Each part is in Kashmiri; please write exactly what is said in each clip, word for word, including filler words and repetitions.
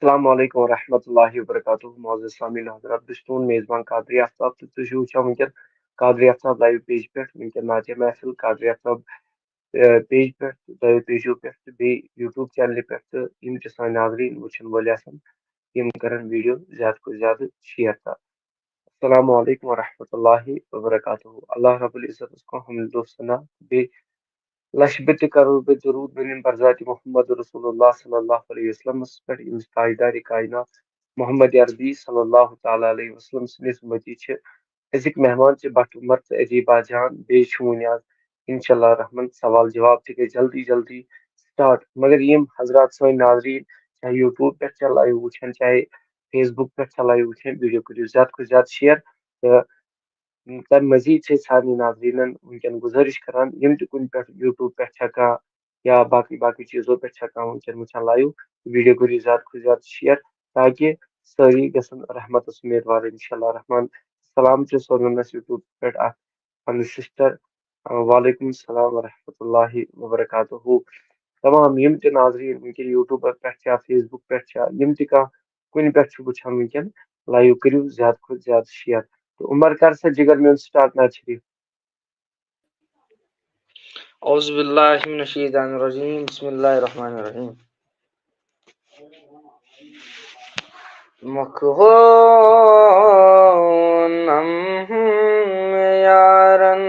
السلام علیکم ورحمۃ اللہ وبرکاتہ۔ معزز سامعین حضرات، بہٕ چھُس تُہُنٛد میزبان قادری آفتاب تہٕ تُہۍ چھِو وٕچھان وٕنکیٚن قادری آفتاب لایو پیج پٮ۪ٹھ۔ وٕنکیٚن نعتیہ محفل قادری آفتاب، آ، پیج پٮ۪ٹھ، لایو پیجو پٮ۪ٹھ تہٕ بیٚیہِ یوٗٹیوب چینلہِ پٮ۪ٹھ، تہٕ یِم تہِ سٲنۍ ناظریٖن وٕچھن وٲلۍ آسن، تِم کرن ویٖڈیو زیادٕ کھۄتہٕ زیادٕ شیئر۔ تہٕ السلام علیکم ورحمۃ اللہ وبرکاتہ۔ اللہ رب العزت اس کو ہم لطف ثنا بیٚیہِ لچھ بہٕ تہِ کرو بہٕ درود بنیم بر ذات محمد رسول اللہ صلی اللہ علیہ وسلمس پٮ۪ٹھ، ییٚمِس تاجدارِ کائنات محمد عربی صلی اللہ تعالیٰ علیہ وسلم سٕنٛدِس مٔتی چھِ أزِکۍ مہمان چھِ بٹ عمر تہٕ ادیبہ جان۔ بیٚیہِ چھُ وُنہِ آز انشاء اللہ الرحمن سوال جواب تہِ گژھِ جلدی جلدی سٹارٹ۔ مگر یِم حضرات سٲنۍ ناظریٖن چاہے یوٗٹیوب پٮ۪ٹھ چھِ لایو وٕچھان، چاہے فیس بُک پٮ۪ٹھ چھِ لایو وٕچھان، ویٖڈیو کٔرِو زیادٕ کھۄتہٕ زیادٕ شیئر۔ تہٕ تَمہِ مٔزیٖد چھِ أسۍ سارنٕے ناظریٖنَن وٕنکیٚن گُزٲرِش کران، یِم تہِ کُنہِ پٮ۪ٹھ یوٗٹیوب پٮ۪ٹھ چھِ ہٮ۪کان یا باقٕے باقٕے چیٖزو پٮ۪ٹھ چھِ ہٮ۪کان وٕنکیٚن وٕچھان لایِو، ویٖڈیو کٔرِو زیادٕ کھۄتہٕ زیادٕ شِیَر، تاکہِ سٲری گژھن رحمتَس اُمیدوار۔ اِنشاء اللہ الرحمن۔ سلام چھُ سوزان اَسہِ یوٗٹیوب پٮ۪ٹھ اَکھ پنٕنۍ سِسٹَر۔ وعلیکم السلام ورحمۃ اللہ وبرکاتہ۔ تمام یِم تہِ ناظریٖن وٕنکیٚن یوٗٹیوٗب پٮ۪ٹھ چھا، فیس بُک پٮ۪ٹھ چھا، یِم تہِ کانٛہہ کُنہِ پٮ۪ٹھ چھُ وٕچھان وٕنکیٚن، لایِو کٔرِو زیادٕ کھۄتہٕ زیادٕ شِیَر۔ تہٕ عمر کر سا جِگر میون سٹارٹ ناد شریٖف۔ أعوذ بالله من الشيطان الرجيم. بسم الله الرحمن الرحيم. مۄکھ ہونم یارن،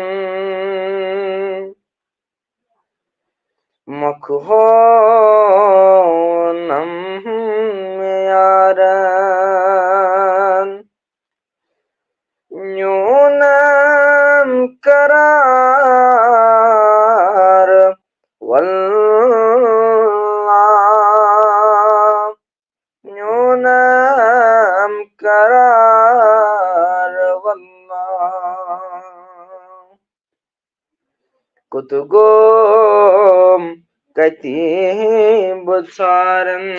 مۄکھ ہونم یارن، نیونم قرار واللہ، نیونم قرار واللہ۔ کوٚت گوم کتی بہٕ ژھارن،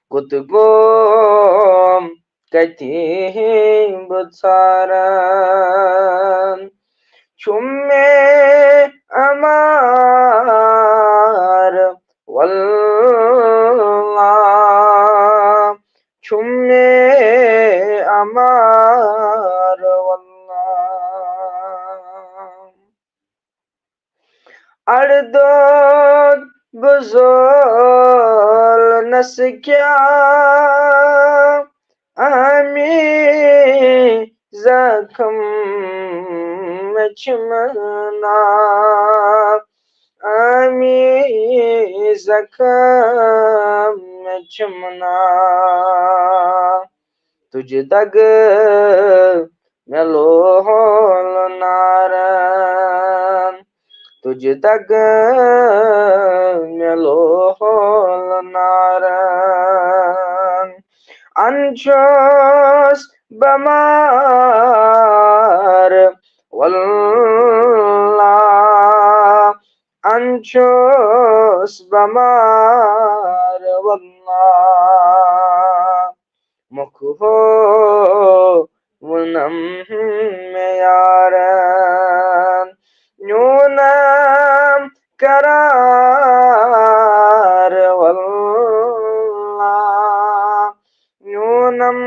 کوٚت گوم کتی بہٕ ژھارن، چھُم مےٚ اَمار واللہ، چھُم مےٚ اَمار واللہ۔ اڑدود بزول نس کیا آمی زخم مچمنا، آمی زخم مچمنا۔ تجھ دگ مےٚ لوہل نارن، تجھ دگ مےٚ لوہل نارن۔ ان چھُس بٮ۪مار واللہ، ان چھُس بٮ۪مار واللہ۔ مۄکھ ہو وُنم مےٚ یارن، نیونم قرار واللہ، نیونم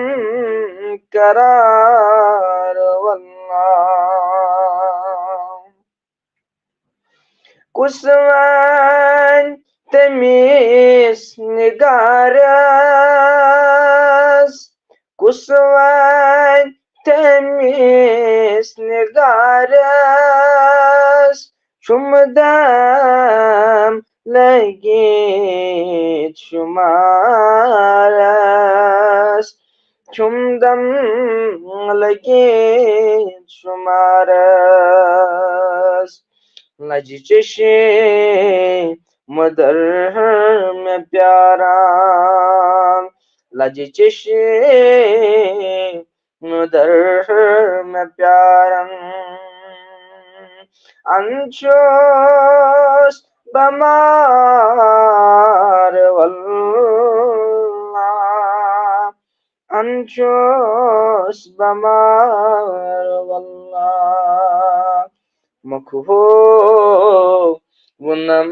قرار واللہ۔ کُس وَنہِ تٔمِس نِگارس، کُس وَنہِ تٔمِس نِگارس، چھُم دم لٔگِتھ شُمارس، چھُم دم لٔگِتھ شُمارس۔ لجہِ چشم مٔدٕر مےٚ پیاران، لجہِ چشم مٔدٕر مےٚ پیاران۔ ان چھُس بٮ۪مار واللہ، ان چھُس بٮ۪مار واللہ۔ مۄکھ ہو وُنم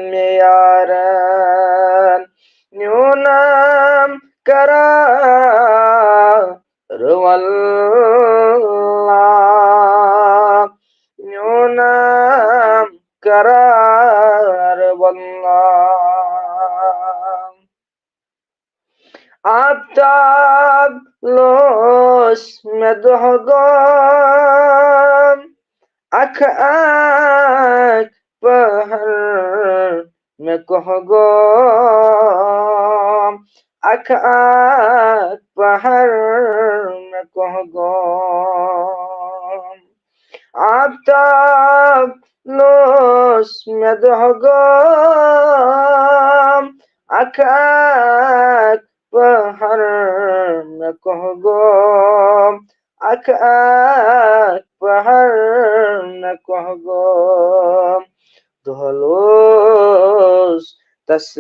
مےٚ یارن، یار واللہ۔ آفتاب لوس مےٚ دۄہ گوم، اکھ اکھ پہر مےٚ کوہ گوم، اکھ اکھ پہر مےٚ کوہ گوم۔ آفتاب لوس مےٚ دۄہ گوم، اکھ اکھ پہر مےٚ کوہ گوم، اکھ اکھ پہر مےٚ کوہ گوم۔ دۄہ لوس تس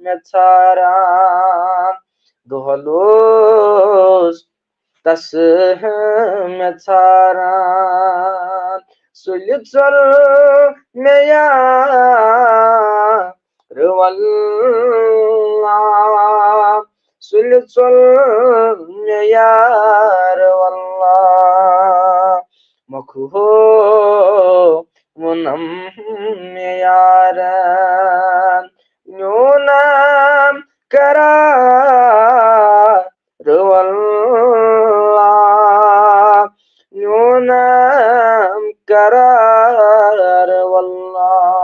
مےٚ ژھاران، دۄہ لوس تس مےٚ ژھاران۔ سُلہِ ژوٚل مےٚ یار واللہ، سُلہِ ژوٚل مےٚ یار واللہ۔ مۄکھٕ ہو ووٚنم مےٚ یارن، میونم قرار واللہ، میونم قرار واللہ۔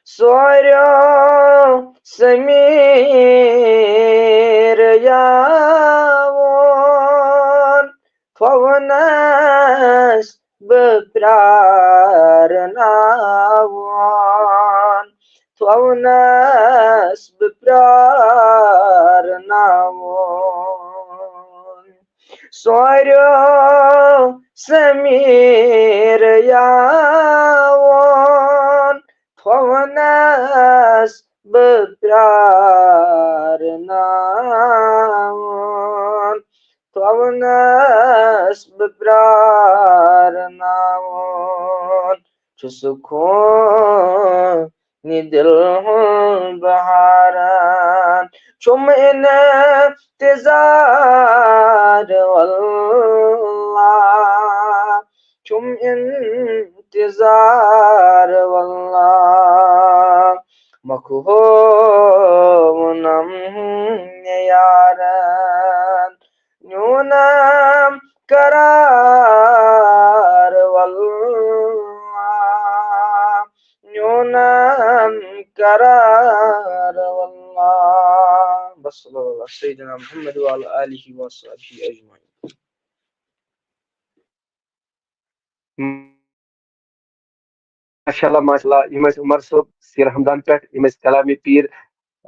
سوریو سمیر یاوون، تھوونس بہٕ پرٛارناوان، تھوونس بہٕ پرٛارناوان۔ سوریو سمیر یاوون، تھوونس بہٕ پرٛارناوان، تھوونس بہٕ پرٛارناوان۔ چھُ سکوٗن دِل ہُنٛد بہاران، چھُم انتظار واللہ، چھُم انتظار واللہ۔ مۄکھٕ ہو ووٚنم یارن، میونم قرار واللہ، میونم قرار واللہ۔ بس صلی اللہ علی سیدنا محمد وعلی آلہ وصحبہ اجمعین۔ ماشاء اللہ، ماشاء اللہ، یِم ٲسۍ عمر صٲب سیر ہمدان پٮ۪ٹھ، یِم ٲسۍ کلامِ پیٖر،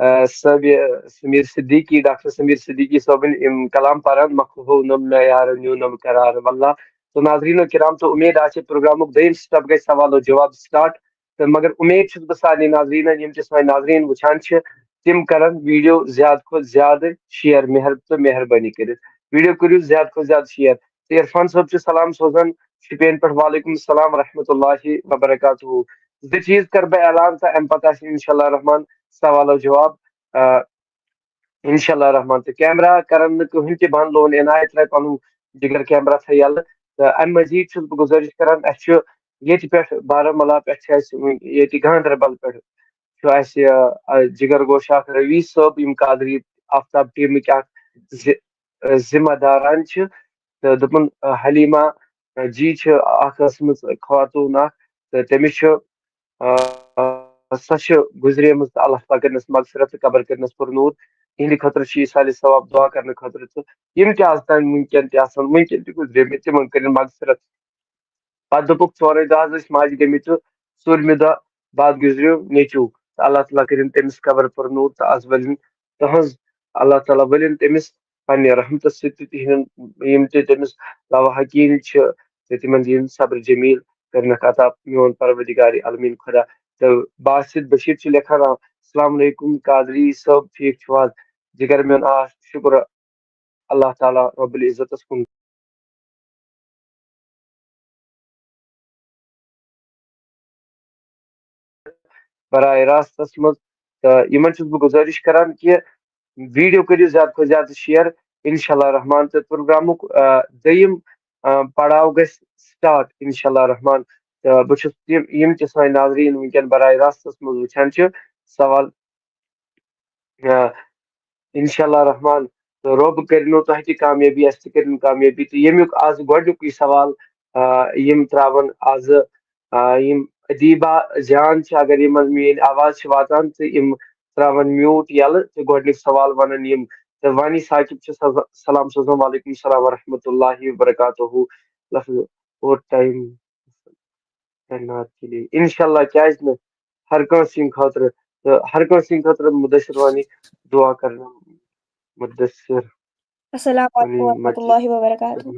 آ، صٲبِ سمیر صدیقی، ڈاکٹر سمیر صدیقی صٲبٕنۍ یِم کلام پران، مۄکھٕ ہو نم مےٚ یار نیونم قرار واللہ۔ تو ناظرین کرام، تو امید آسہِ پروگرامُک دوٚیِم سٹیپ گژھِ سوال و جواب سٹارٹ۔ تہٕ مگر امید چھُس بہٕ سارنٕے ناظریٖنن، یِم تہِ سٲنۍ ناظریٖن وٕچھان چھِ، تِم کرن ویڈیو زیادٕ کھۄتہٕ زیادٕ شیئر، مہر-، تہٕ مہربٲنی کٔرِتھ ویڈیو کٔرِو زیادٕ کھۄتہٕ زیادٕ شیئر۔ تہٕ عرفان صٲب چھُ سلام سوزان شُپین پٮ۪ٹھ، وعلیکم السلام ورحمۃ اللہ وبرکاتہ۔ زٕ چیٖز کرٕ بہٕ اعلان تہٕ امہِ پتہٕ آسہِ انشاء اللہ رحمان سوال و جواب۔ آ، انشاء اللہ رحمان۔ تہٕ کیمرہ کرن نہٕ کٕہٕنۍ تہِ بنٛد، لون عنایت ترٛاوِ پنُن جگر کیمرہ تھٲے یَلہٕ۔ تہٕ امہِ مزید چھُس بہٕ گُزٲرِش کران، اسہِ چھُ ییٚتہِ پٮ۪ٹھ بارہمولہ پٮ۪ٹھ چھِ اسہِ وٕنۍ ییٚتہِ گاندربل پٮ۪ٹھ چھُ اسہِ، آ، جگر گوش اکھ رویس صٲب، یِم قادری آفتاب ٹیمٕکۍ اکھ زِ-، آ، ذمہ داران چھِ۔ تہٕ دوٚپُن، آ، حلیمہ، آ، جی چھِ اکھ ٲسمٕژ خاتوٗن اکھ، تہٕ تٔمِس چھُ، آ، سۄ چھِ گُزریمٕژ، تہٕ اللہ تعالیٰ کٔرنَس مغفرت تہٕ قبر کٔرنَس پُرنوٗر۔ تِہِنٛدِ خٲطرٕ چھِ یہِ سالِ ثواب دُعا کرنہٕ خٲطرٕ۔ تہٕ یِم تہِ آز تام وٕنکٮ۪ن تہِ آسَن، وٕنکٮ۪ن تہِ گُزریمٕتۍ، تِمن کٔرِن مغفرت۔ پتہٕ دوٚپُکھ، ژورے دۄہ حظ ٲسۍ ماجہِ گٔمٕتۍ تہٕ ژوٗرمہِ دۄہ بعد گُزریو نیٚچوٗ۔ تہٕ اللہ تعالیٰ کٔرِن تٔمِس قبر پُرنوٗر تہٕ از ؤلِن تٕہٕنٛز، اللہ تعالیٰ ؤلِن تٔمِس پننہِ رحمتہٕ سۭتۍ تہٕ تِہِنٛدٮ۪ن یِم تہِ تٔمِس لواحقیٖن چھِ تہٕ تِمن دِیِن صبر جمیٖل کٔرنَکھ عطا میون پروردگار عالمیٖن خۄدا۔ تہٕ باسط بشیٖر چھُ لیکھان، السلام علیکم قادری صٲب، ٹھیٖک چھِو حظ؟ جگر میون، آ شُکر اللہ تعالیٰ رب العزتس کُن۔ براہ راستس منٛز۔ تہٕ یِمن چھُس بہٕ گُزٲرِش کران کہِ ویڈیو کٔرِو زیادٕ کھۄتہٕ زیادٕ شیئر۔ انشاء اللہ رحمان۔ تہٕ پروگرامُک، آ، دوٚیِم آ، پڑاو گژھِ سٹارٹ، انشاء اللہ الرحمن۔ تہٕ بہٕ چھُس یِم، یِم تہِ سٲنۍ ناظریٖن وٕنکیٚن براہ راستس منٛز وٕچھان چھِ، سوال، آ، انشاء اللہ الرحمن، تہٕ رۄب کٔرِنو تۄہہِ تہِ کامیٲبی، اَسہِ تہِ کٔرِن کامیٲبی۔ تہٕ ییٚمیُک آز گۄڈٕنیُکُے سوال، آ، یِم ترٛاوَن آزٕ، آ، یِم ادیبہ جان چھِ، اگر یِمن میٲنۍ آواز چھِ واتان تہٕ یِم ترٛاوَن میوٗٹ یَلہٕ تہٕ گۄڈٕنیُک سوال وَنَن یِم۔ تہٕ وانی ثاقب چھُ سز-، سلام سوزان، وعلیکم السلام ورحمۃ اللہ وبرکاتہ۔ لفظ اور ٹائم تعینات کے لیے۔ انشاءاللہ، کیازِ نہٕ؟ ہر کٲنٛسہِ ہٕنٛدِ خٲطرٕ، تہٕ ہر کٲنٛسہِ ہٕنٛدِ خٲطرٕ مُدثر وانی دعا کرنا۔ مُدثر السلام علیکم وانی ورحمۃ مکی۔ اللہ وبرکاتہ۔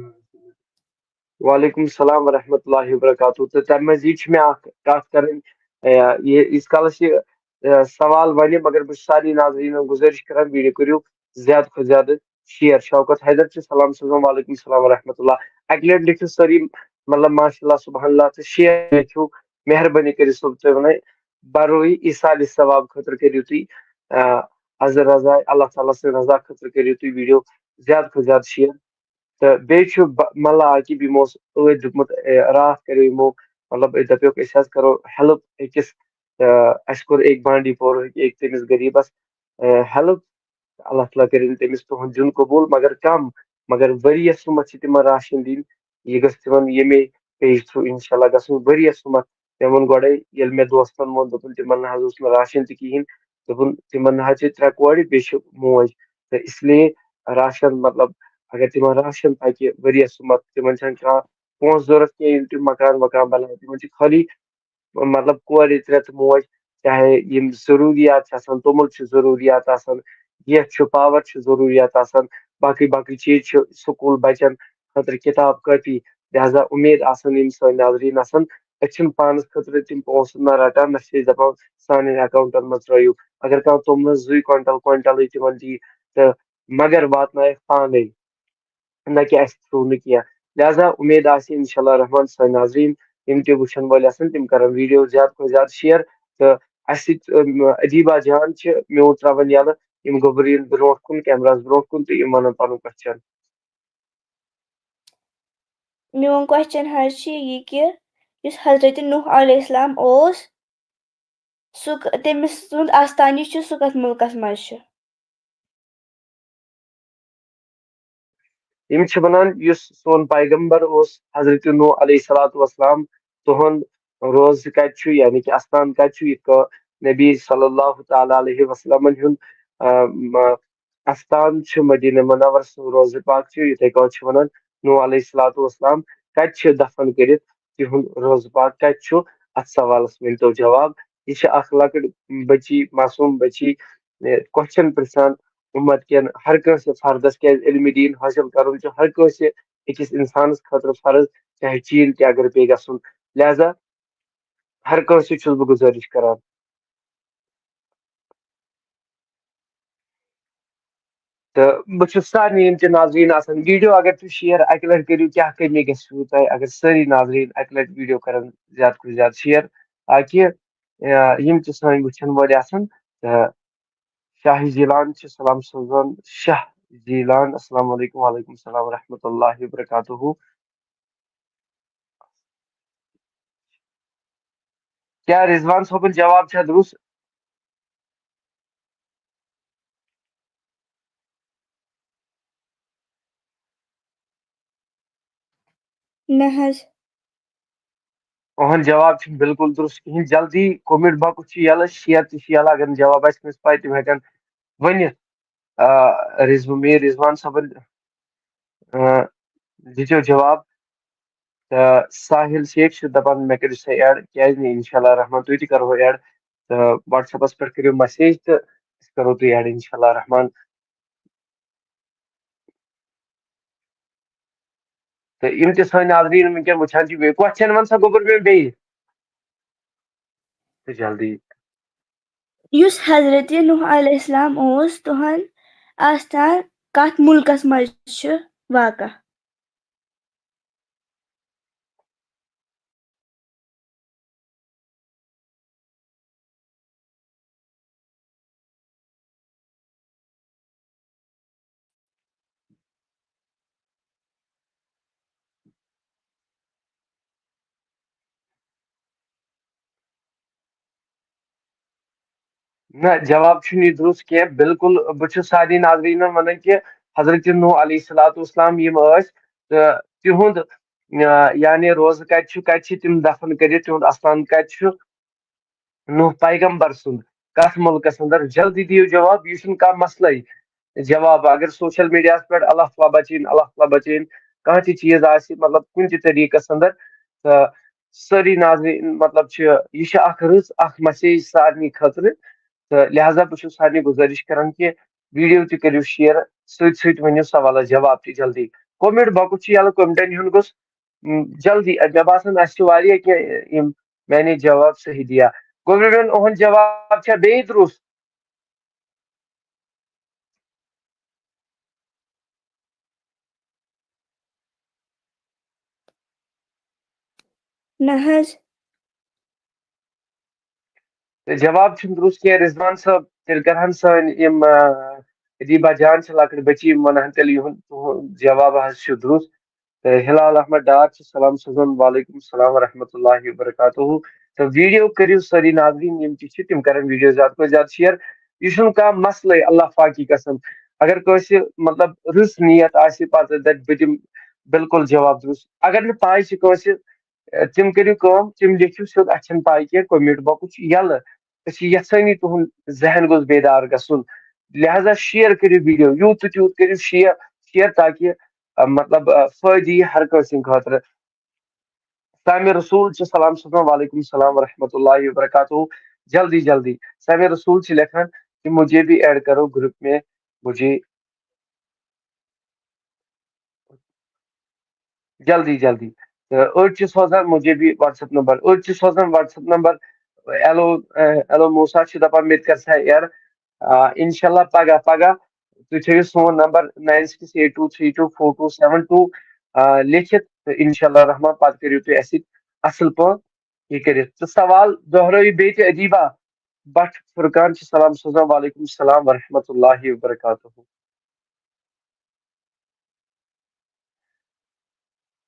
وعلیکم السلام ورحمۃ اللہ وبرکاتہ۔ تہٕ تَمہِ مٔزیٖد چھِ مےٚ اکھ کَتھ کَرٕنۍ۔ اے، یہِ، ییٖتِس کالَس یہِ، اے، سوال وَنہِ، مگر بہٕ چھُس سارنٕے ناظریٖنَن گُزٲرِش کران، ویٖڈیو کٔرِو زیادٕ کھۄتہٕ زیادٕ شِیر۔ شوکت حیدر چھِ سلام سوزان، وعلیکم السلام ورحمۃ اللہ۔ اَکہِ لَٹہِ لیکھِو سٲری، مطلب، ماشاء اللہ، سبحان اللہ، تہٕ شِیر لیکھِو، مہربٲنی کٔرِتھ، صٲب، تُہۍ وَنَے بروی ایٖصالِ ثواب خٲطرٕ کٔرِو تُہۍ، آ، از رضا، اللہ تعالیٰ سٕنٛدِ رضا خٲطرٕ کٔرِو تُہۍ ویٖڈیو زیادٕ کھۄتہٕ زیادٕ شِیر۔ تہٕ بیٚیہِ چھُ ب-، ملا عاقب یِمو اوس ٲدۍ دیُتمُت، اے، راتھ کَریو یِمو، مطلب، أسۍ دَپیوکھ، أسۍ حظ کَرو ہیلپ أکِس، آ، اَسہِ کوٚر أکۍ بانڈی پورہٕکۍ أکۍ تٔمِس غریٖبَس، آ، ہیلپ۔ اللہ تعالیٰ کٔرِنۍ تٔمِس تُہُنٛد دیُن قبوٗل، مگر کَم، مگر ؤریَس سُمَتھ چھِ تِمَن راشن دِنۍ۔ یہِ گٔژھ تِمَن ییٚمے پیج تھرٛوٗ اِنشاء اللہ گژھُن ؤریَس سُمَتھ۔ مےٚ ووٚن گۄڈَے، ییٚلہِ مےٚ دوستَن ووٚن، دوٚپُن، تِمَن نہ حظ اوس نہٕ راشن تہِ کِہیٖنۍ۔ دوٚپُن، تِمَن نہ حظ چھِ ترٛےٚ کورِ، بیٚیہِ چھِ موج۔ تہٕ اس لیے راشن، مطلب، اگر تِمَن راشن پَکہِ ؤریَس سُمَتھ، تِمَن چھَنہٕ کانٛہہ پونٛسہٕ ضوٚرَتھ کینٛہہ، یِم تِم مکان وکان بَناوَن، تِمَن چھِ خٲلی، مطلب، کورِ ترٛےٚ تہٕ موج، چاہے یِم ضروٗریات چھِ آسان، توٚمُل چھُ ضروٗریات آسان، گیس چھُ، پاور چھُ ضروٗریات آسان، باقٕے باقٕے چیٖز چھِ، سکوٗل بَچَن خٲطرٕ کِتاب کٲپی۔ لہذا اُمید آسان یِم سٲنۍ ناظریٖن آسان، أسۍ چھِنہٕ پانَس خٲطرٕ تِم پونٛسہٕ نہ رَٹان، نہ چھِ أسۍ دَپان سانٮ۪ن اکاؤنٹَن منٛز ترٛٲیِو۔ اگر کانٛہہ توٚملَس زٕے کوینٹل، کوینٹلٕے تِمَن دی، تہٕ مگر واتنایَکھ پانَے، نہ کہِ اَسہِ تھرٛوٗ نہٕ کینٛہہ۔ لہذا اُمید آسہِ اِنشاء اللہ الرحمن سٲنۍ ناظریٖن یِم تہِ وٕچھَن وٲلۍ آسَن، تِم کَرَن ویٖڈیو زیادٕ کھۄتہٕ زیادٕ شِیر۔ تہٕ اَسہِ سۭتۍ، اَم، ادیبہ جان چھِ میوٗٹ ترٛاوان یَلہٕ، یِم گوٚبرِن برٛونٛٹھ کُن، کیمراہَس برٛونٛٹھ کُن، تہٕ یِم وَنَن پَنُن کوسچن۔ میون کوسچن حظ چھُ یہِ کہِ یُس حضرت نوح علیہ السلام اوس، سُہ ک-، تٔمِس سُنٛد آستان یُس چھُ، سُہ کَتھ مُلکَس منٛز چھُ؟ یِم چھِ وَنان، یُس سون پیغمبر اوس، حضرت نوح علیہ الصلوۃ والسلام، تُہُنٛد روزٕ کَتہِ چھُ، یعنی کہِ اَستان کَتہِ چھُ، یِتھ کٔنۍ نبی صلی اللہ تعالیٰ علیہ وسلمن ہُنٛد، آ، م-، اَستان چھُ مدینہ منورس منٛز، روزٕ پاک چھُ، یِتھَے کٔنۍ چھِ وَنان، نوح علیہ الصلوۃ والسلام کَتہِ چھِ دفن کٔرِتھ، تِہُنٛد روزٕ پاک کَتہِ چھُ؟ اَتھ سوالَس ؤنۍتو جواب۔ یہِ چھِ اَکھ لۄکٕٹ بٔچی، معصوٗم بٔچی، اے، کوسچن پرژھان اُمت کٮ۪ن ہر کٲنٛسہِ فردس، کیازِ علمِ دیٖن حٲصِل کرُن چھُ ہر کٲنٛسہِ أکِس اِنسانس خٲطرٕ فرض، چاہے چیٖن تہِ اگر پیٚیہِ گژھُن۔ لہذا ہر کٲنٛسہِ چھُس بہٕ گُزٲرِش کران۔ تہٕ بہٕ چھُس سارنٕے یِم تہِ ناظریٖن آسان، ویٖڈیو اگر تُہۍ شِیر اَکہِ لَٹہِ کٔرِو، کیٛاہ کٔمی گژھِوٕ تۄہہِ اگر سٲری ناظریٖن اَکہِ لَٹہِ ویٖڈیو کَرَن زیادٕ کھۄتہٕ زیادٕ شِیر، تاکہِ، آ، یِم تہِ سٲنۍ وٕچھَن وٲلۍ آسَن، تہٕ شاہی زیلان چھِ سلام سوزان۔ شاہ زیلان، السلام علیکم۔ وعلیکم السلام ورحمۃ اللہ وبرکاتہ۔ کیٛاہ رضوان صٲبُن جواب چھا درُست؟ نہ حظ۔ اُہُنٛد جواب چھُنہٕ بِلکُل درُست کِہیٖنۍ۔ جلدی کومنٹ باکس چھُ یَلہٕ، شِیر تہِ چھُ یَلہٕ۔ اگر نہٕ جواب آسہِ کٲنٛسہِ پَے، تِم ہٮ۪کَن ؤنِتھ۔ آ، رضو-، میر رضوان صٲبَن، آ، دِژیو جواب۔ تہٕ ساحل شیخ چھُ دَپان، مےٚ کٔرِو سا ایڈ، کیٛازِ نہٕ؟ اِنشاء اللہ الرحمن، تُہۍ تہِ کَرہو ایڈ۔ تہٕ WhatsApp-س پٮ۪ٹھ کٔرِو message تہٕ أسۍ کَرو تُہۍ ایڈ، اِنشاء اللہ الرحمن۔ تہٕ یِم تہِ سٲنۍ ناظریٖن وٕنکیٚن وٕچھان چھِ، بیٚیہِ question وَن سا گوٚبُر مےٚ بیٚیہِ۔ تہٕ جلدی۔ یُس حضرت نوح علیہ السلام اوس، تُہُنٛد آستان کَتھ مُلکَس منٛز چھُ واقع؟ نہ، جواب چھُنہٕ یہِ درُست کینٛہہ۔ بالکل، بہٕ چھُس سارنٕے ناظریٖنَن وَنان کہِ حضرت نوح علیہ الصلوۃ والسلام یِم ٲسۍ، تہٕ تِہُنٛد، آ، یعنی روزٕ کَتہِ چھُ، کَتہِ چھِ تِم دفن کٔرِتھ، تِہُنٛد اَستان کَتہِ چھُ؟ نوح پیغمبر سُنٛد کَتھ مُلکَس اندر؟ جلدی دِیِو جواب، یہِ چھُنہٕ کانٛہہ مسلَے۔ جواب اگر سوشل میڈیاہَس پٮ۪ٹھ اللہ تعالیٰ بچٲیِن، اللہ تعالیٰ بچٲیِن، کانٛہہ تہِ چیٖز آسہِ، مطلب، کُنہِ تہِ طریٖقَس اندر، تہٕ سٲری ناظریٖن، مطلب، چھِ، یہِ چھِ اَکھ رٕژ اَکھ مسیج سارنٕے خٲطرٕ۔ تہٕ لہذا بہٕ چھُس سارنٕے گُزٲرِش کران کہِ ویڈیو تہِ کٔرِو شیئر، سۭتۍ سۭتۍ ؤنِو سوالَس جواب تہِ جلدی۔ کومنٹ باکس چھُ یَلہٕ، کومنٹَن ہُنٛد گوٚژھ، م، جلدی، مےٚ باسان اَسہِ چھِ واریاہ کینٛہہ یِم میٛانے جواب صحیح دِیا۔ گوٚبرٮ۪ن، اُہُنٛد جواب چھا بیٚیہِ درُست؟ نہ حظ۔ تہٕ جواب چھُنہٕ درُست کینٛہہ۔ رضوان صٲب، تیٚلہِ کرہن سٲنۍ یِم، آ، ادیبہ جان چھِ لۄکٕٹ بچی، یِم ونہن تیٚلہِ یِہُنٛد، تُہُنٛد جواب حظ چھُ درُست۔ تہٕ ہلال احمد ڈار چھُ سلام سوزان، وعلیکم السلام ورحمۃ اللہ وبرکاتہ۔ تہٕ ویڈیو کٔرِو سٲری ناظریٖن یِم تہِ چھِ، تِم کرن ویڈیو زیادٕ کھۄتہٕ زیادٕ شیئر۔ یہِ چھُنہٕ کانٛہہ مسلے، اللہ پاکی قسم۔ اگر کٲنٛسہِ، مطلب، رٕژ نیت آسہِ، پتہٕ دپہِ بہٕ دِمہٕ بالکل جواب درُست۔ اگر نہٕ پاے چھِ کٲنٛسہِ، تِم کٔرِو کٲم، تِم لیکھِو سیوٚد، اَسہِ چھَنہٕ پاے کینٛہہ، کومنٹ باکس چھُ یَلہٕ۔ أسۍ چھِ یَژھٲنی تُہُنٛد ذہن گوٚژھ بیدار گژھُن۔ لہذا شیئر کٔرِو ویڈیو، یوٗت تہٕ تیوٗت کٔرِو شیئر، شیئر تاکہِ، آ، مطلب، آ، فٲیدٕ یی ہر کٲنٛسہِ ہٕنٛدِ خٲطرٕ۔ سامع رسول چھِ سلام سوزان، وعلیکم السلام ورحمۃ اللہ وبرکاتہ۔ جلدی جلدی۔ سامع رسول چھِ لیکھان کہ مجھے بھی ایڈ کرو گروپ میں، مجھے جلدی جلدی۔ تہٕ أڑۍ چھِ سوزان مجھے بھی واٹس ایپ نمبر، أڑۍ چھِ سوزان واٹس ایپ نمبر۔ ایلو، اے، ایلو موسا چھِ دپان مےٚ تہِ کر سا ایڈ۔ آ، انشاءاللہ پگاہ، پگاہ تُہۍ تھٲیِو سون number nine six eight two three two four two seven two، آ، لیکھِتھ، تہٕ انشاءاللہ رحمان پتہٕ کٔرِو تُہۍ اَسہِ سۭتۍ اصل پٲٹھۍ یہِ کٔرِتھ۔ تہٕ سوال دۄہرٲیِو بیٚیہِ تہِ ادیبہ بٹ فرقان چھِ سلام سوزان، وعلیکم السلام ورحمۃ اللہ وبرکاتہ۔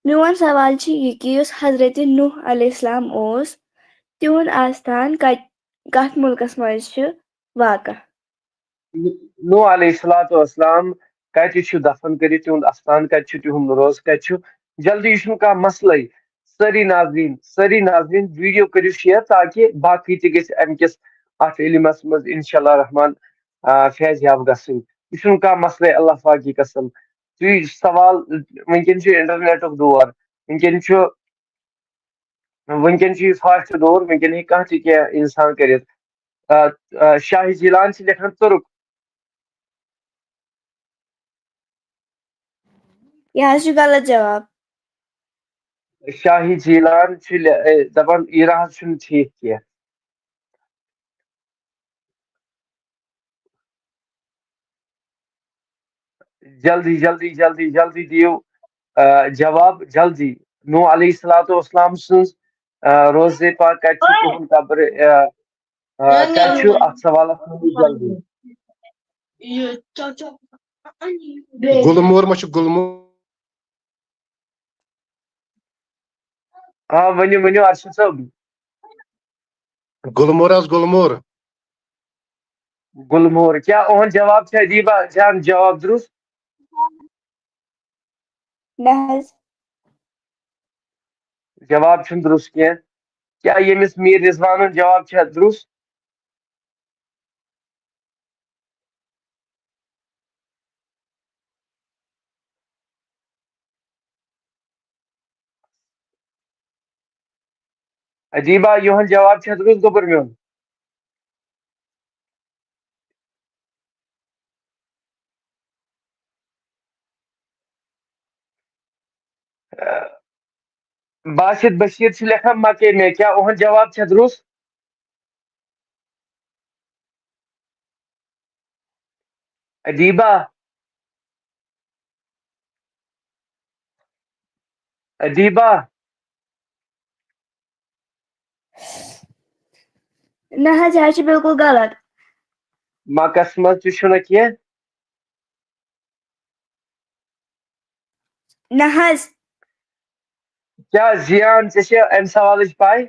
میون سوال چھُ یہِ کہِ یُس حضرت نوح علیہ السلام اوس، تِہُنٛد آستان کَتہِ، کَتھ مُلکَس منٛز چھُ واقع؟ نوح علیہ الصلوۃ والسلام کَتہِ چھُ دفن کٔرِتھ، تِہُنٛد آستان کَتہِ چھُ، تِہُنٛد روزٕ کَتہِ چھُ؟ جلدی، یہِ چھُنہٕ کانٛہہ مسلَے۔ سٲری ناظریٖن، سٲری ناظریٖن، ویڈیو کٔرِو شیئر تاکہِ باقٕے تہِ گٔژھِ اَمہِ کِس اَتھ علمَس منٛز انشاءاللہ رحمان، آ، فیض یاب گژھٕنۍ۔ یہِ چھُنہٕ کانٛہہ مسلَے، اللہ پاکی قسم۔ تُہۍ سوال، وٕنکیٚن چھُ انٹرنیٹُک دور، وٕنکیٚن چھُ، وٕنکیٚن چھُ یہِ فاسٹ دور، وٕنکیٚن ہیٚکہِ کانٛہہ تہِ کینٛہہ انسان کٔرِتھ۔ آ، آ، شاہ جیلان چھِ لیکھان تُرُک۔ یہِ حظ چھُ غلط جواب۔ شاہ جیلان چھُ لے-، اے، دَپان ایران حظ چھُنہٕ ٹھیٖک کینٛہہ۔ جلدی، جلدی، جلدی، جلدی دِیِو، آ، جواب، جلدی۔ نوح علیہ الصلوۃ والسلام سٕنٛز، آ، روزے پاک کَتہِ چھُ، تِہُنٛد قبر، آ، آ، کَتہِ چھُ؟ اَتھ سوالَس ؤنِو جلدی۔ گُلمور ما چھُ؟ گُلمور۔ آ، ؤنِو، ؤنِو، ارشد صٲب۔ گُلمور حظ، گُلمور۔ گُلمور۔ کیٛاہ اُہُنٛد جواب چھا ادیبہ جان جواب درُست؟ نہ حظ۔ جواب چھُنہٕ درُست کینٛہہ۔ کیٛاہ ییٚمِس میٖر رضوانُن جواب چھا درُست؟ ادیبہ، یِہُنٛد جواب چھا درُست، گوٚبُر میون؟ باسط بشیر چھُ لیکھان مکے میں، کیٛاہ اُہُنٛد جواب چھا درُست؟ ادیبہ، ادیبہ۔ نہ حظ، یہِ حظ چھُ بالکل غلط۔ مکس منٛز تہِ چھُنہٕ کینٛہہ۔ نہ حظ۔ کیٛاہ زیان، ژےٚ چھےٚ امہِ سوالٕچ پاے؟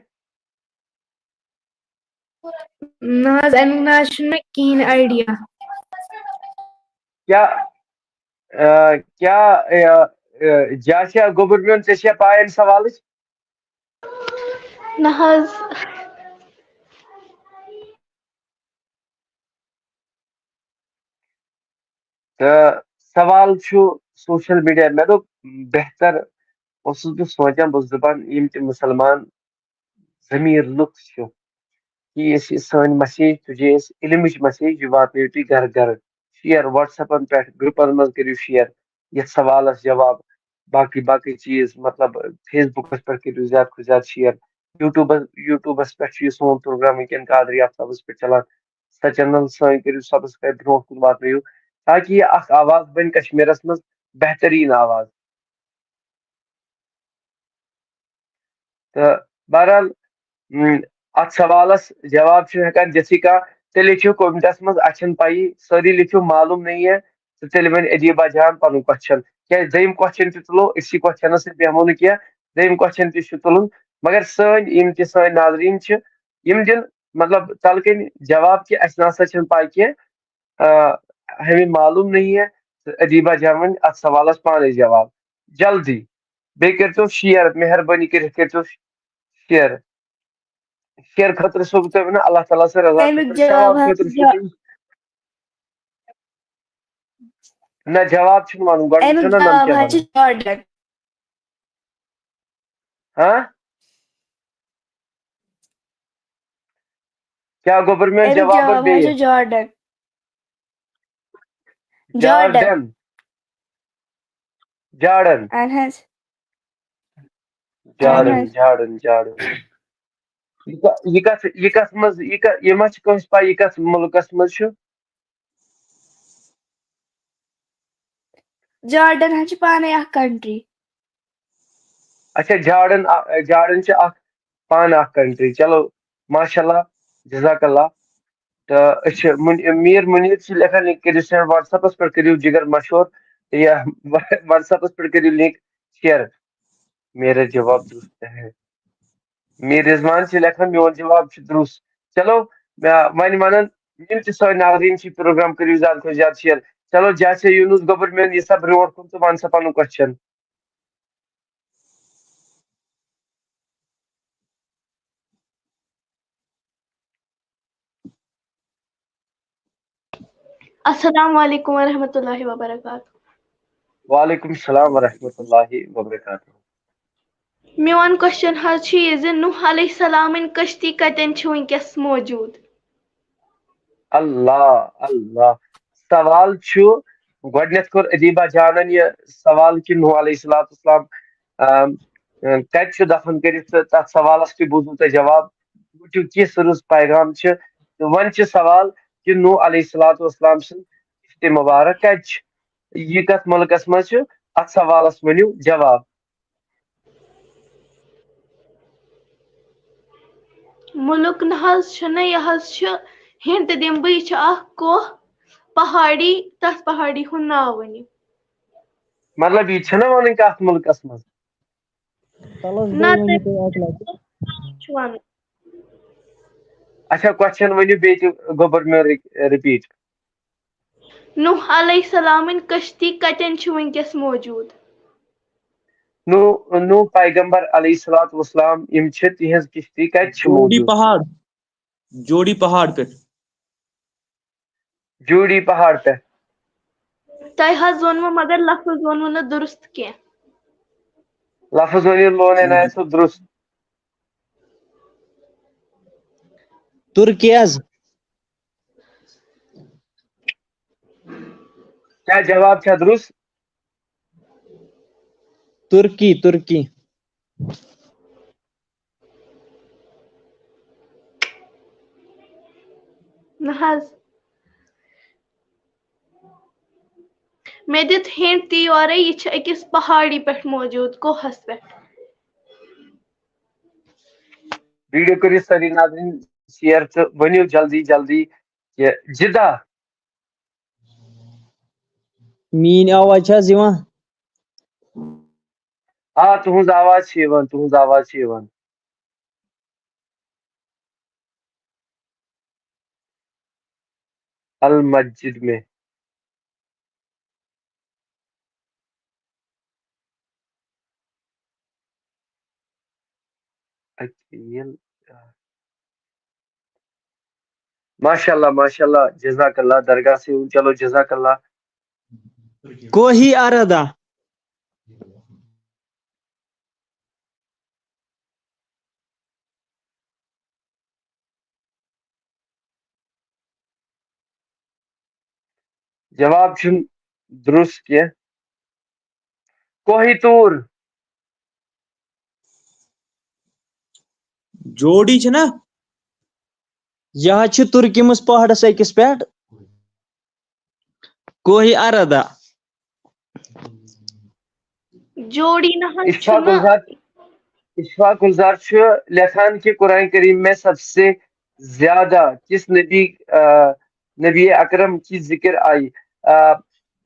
نہ حظ، اَمیُک نہ حظ چھُنہٕ مےٚ کِہیٖنۍ آیڈیا۔ کیٛاہ آ، کیٛاہ آ، آ، جاسیا گوٚبُر میون، ژےٚ چھےٚ پاے اَمہِ سوالٕچ؟ نہ حظ۔ تہٕ سوال چھُ سوشل میڈیا۔ مےٚ دوٚپ، بہتر اوسُس بہٕ سونٛچان، بہٕ اوسُس دَپان، یِم تہِ مُسلمان ضمیٖر لُکھ چھِ، یہِ ٲسۍ یہِ سٲنۍ مسیج، تُجے أسۍ علمٕچ مسیج، یہِ واتنٲیِو تُہۍ گرٕ گرٕ۔ شیئر WhatsApp-ن پٮ۪ٹھ، گروپن منٛز کٔرِو شیئر یتھ سوالس جواب، باقٕے باقٕے چیٖز، مطلب Facebook-س پٮ۪ٹھ کٔرِو زیادٕ کھۄتہٕ زیادٕ شیئر۔ YouTube-س، YouTube-س پٮ۪ٹھ چھُ یہِ سون پروگرام وٕنکیٚن قادری آفتابس پٮ۪ٹھ چلان۔ سۄ چینل سٲنۍ کٔرِو سبسکرایب، برونٛہہ کُن واتنٲیِو، تاکہِ یہِ اکھ آواز بنہِ کشمیرس منٛز بہتریٖن آواز۔ تہٕ بہرحال، م، اتھ سوالس جواب چھُنہٕ ہٮ۪کان دِتھٕے کانٛہہ۔ تیٚلہِ لیکھِو کومنٹس منٛز، اَسہِ چھَنہٕ پَیی، سٲری لیکھِو معلوم نہیں ہے، تہٕ تیٚلہِ وَنہِ ادیبہ جان پَنُن کوسچن۔ کیٛازِ دوٚیِم کوسچن تہِ تُلو، أکسٕے کوسچنس سۭتۍ بیٚہمو نہٕ کینٛہہ، دوٚیِم کوسچن تہِ چھُ تُلُن۔ مگر سٲنۍ یِم تہِ سٲنۍ ناظریٖن چھِ، یِم دِن مطلب تَلہٕ کَنہِ جواب کہِ اَسہِ نہ سا چھَنہٕ پَے کینٛہہ، آ، ہمیں معلوم نہیں ہے، تہٕ ادیبہ جان وَنہِ اتھ سوالس پانے جواب۔ جلدی، بیٚیہِ کٔرۍتو شیئر، مہربٲنی کٔرِتھ کٔرۍتو شیئر۔ شیئر خٲطرٕ چھُسو بہٕ تۄہہِ وَنان، اللہ تعالیٰ سٕنٛز رضا اَمیُک خٲطرٕ، جواب ثواب حظ خٲطرٕ چھُ چھُسو تۄہہِ۔ نہ، جواب چھُنہٕ وَنُن، گۄڈٕ اَمیُک چھُنہ نَم جواب کیٛاہ حظ چھُ وَنُن۔ جارڈن۔ ہاں؟ کیٛاہ گوٚبُر میون اَمیُک جواب جواب حظ بیٚیہِ؟ چھُ جارڈن۔ جارڈن۔ جارڈن۔ جارڈن۔ اہن حظ۔ جارڈن، حظ۔ Jordan, Jordan. یہِ کا-، یہِ کتھ، یہِ کتھ منٛز، یہِ کا-، یہِ ما چھِ کٲنٛسہِ پاے، یہِ کتھ مُلکس منٛز چھُ؟ جارڈن حظ چھِ پانے اکھ کنٹری۔ اچھا، جارڈن، آ، جارڈن چھِ اکھ پانہٕ اکھ کنٹری۔ چلو، ماشاء اللہ، جزاک اللہ۔ تہٕ أسۍ چھِ مُن-، میٖر مُنیٖر چھِ لیکھان، یہِ کٔرِو سینڈ WhatsApp پٮ۪ٹھ، کٔرِو جگر مشہوٗر، یہِ WhatsApp پٮ۪ٹھ کٔرِو لِنک شِیر۔ میرا جواب درست ہے۔ میٖر رضوان چھِ لیکھان، میون جواب چھُ درست۔ چلو، مےٚ وۄنۍ وَنان، یِم تہِ سٲنۍ ناظریٖن چھِ، پروگرام کٔرِو زیادٕ کھۄتہٕ زیادٕ شِیر۔ چلو، جاسیا یوٗنُس گوٚبُر میون، یہِ سا برونٛٹھ کُن تہٕ وَن سا پَنُن کوسچن۔ السلام علیکم ورحمۃ اللہ وبرکاتہ۔ وعلیکم السلام ورحمۃ اللہ وبرکاتہ۔ میون کوسچن حظ چھُ یہِ زِ نوح علیہ السلامٕنۍ کشتی کتٮ۪ن چھِ وٕنکیٚس موجود؟ اللہ، اللہ۔ سوال چھُ، گۄڈٕنیتھ کوٚر ادیبہ جانن یہِ سوال کہِ نوح علیہ الصلوۃ والسلام، آم، کتہِ چھُ دفن کٔرِتھ، تہٕ تتھ سوالس تہِ بوٗزوٕ تۄہہِ جواب۔ وٕچھِو کِژھ رٕژ پیغام چھِ۔ تہٕ وۄنۍ چھِ سوال کہِ نوح علیہ الصلوۃ والسلام سٕنٛز کشتی مبارک کتہِ چھِ؟ یہِ کتھ مُلکس منٛز چھُ؟ اتھ سوالس ؤنِو جواب۔ مُلک نہ حظ چھُنہٕ، یہِ حظ چھُ، ہنٹ دِمہٕ بہٕ، یہِ چھُ اکھ کوہ پہاڑی، تتھ پہاڑی ہُنٛد ناو ؤنِو۔ مطلب، یہِ چھَنہ وَنٕنۍ کَتھ مُلکَس منٛز؟ تَلہٕ حظ نہ، بیٚیہِ ؤنِو تُہۍ تُہۍ اَکہِ لَٹہِ۔ چھُ وَنُن۔ اچھا، کوسچن ؤنِو بیٚیہِ تہِ، گوٚبُر میون، رِ-، رِپیٖٹ۔ نوح علیہ السلامٕنۍ کشتی کتٮ۪ن چھِ وٕنکیٚس موجود؟ نوح، نوح پیغمبر علیہ الصلوۃ والسلام، یِم چھِ، تِہنٛز کشتی کتہِ چھِ جوڈی موجود؟ پہاڑ، جوڈی پہاڑ پہ۔ جوڈی پہاڑ پہ۔ تۄہہِ حظ ووٚنوٕ، مگر لفظ ووٚنوٕ نہٕ درست کینٛہہ۔ لفظ ؤنِو لون عنایت صٲب درست۔ ترکی حظ۔ کیٛاہ جواب چھا درست؟ ترکی، ترکی۔ نہ حظ۔ مےٚ دیُت ہنٹ تہِ یورے، یہِ چھِ أکِس پہاڑی پٮ۪ٹھ موجود، کوہس پٮ۪ٹھ۔ ویڈیو کٔرِو سٲری ناظریٖن شیئر تہٕ ؤنِو جلدی جلدی کہِ جدہ۔ میٲنۍ آواز چھا حظ یِوان؟ آ، تُہنٛز آواز چھِ یِوان، تُہنٛز آواز چھِ یِوان۔ المسجد میں۔ عقیل۔ ماشاء اللہ، ماشاء اللہ، جزاک اللہ، درگاہ سے ہوں۔ چلو، جزاک اللہ۔ کوہی اردہ۔ جواب چھُنہٕ درست کینٛہہ۔ کوہی طور۔ جوڑی چھِ نا؟ یہِ حظ چھِ تُرکی منٛز پہاڑس أکِس پٮ۪ٹھ۔ کوہی اردہ۔ جوڑی نہ حظ اشفاق چھُنہٕ۔ گلزار، اشفاق گلزار چھُ لیکھان کہ قرآن کریم میں سب سے زیادہ کس نبی، آ، نبی اکرم کی ذکر آئی؟ آ،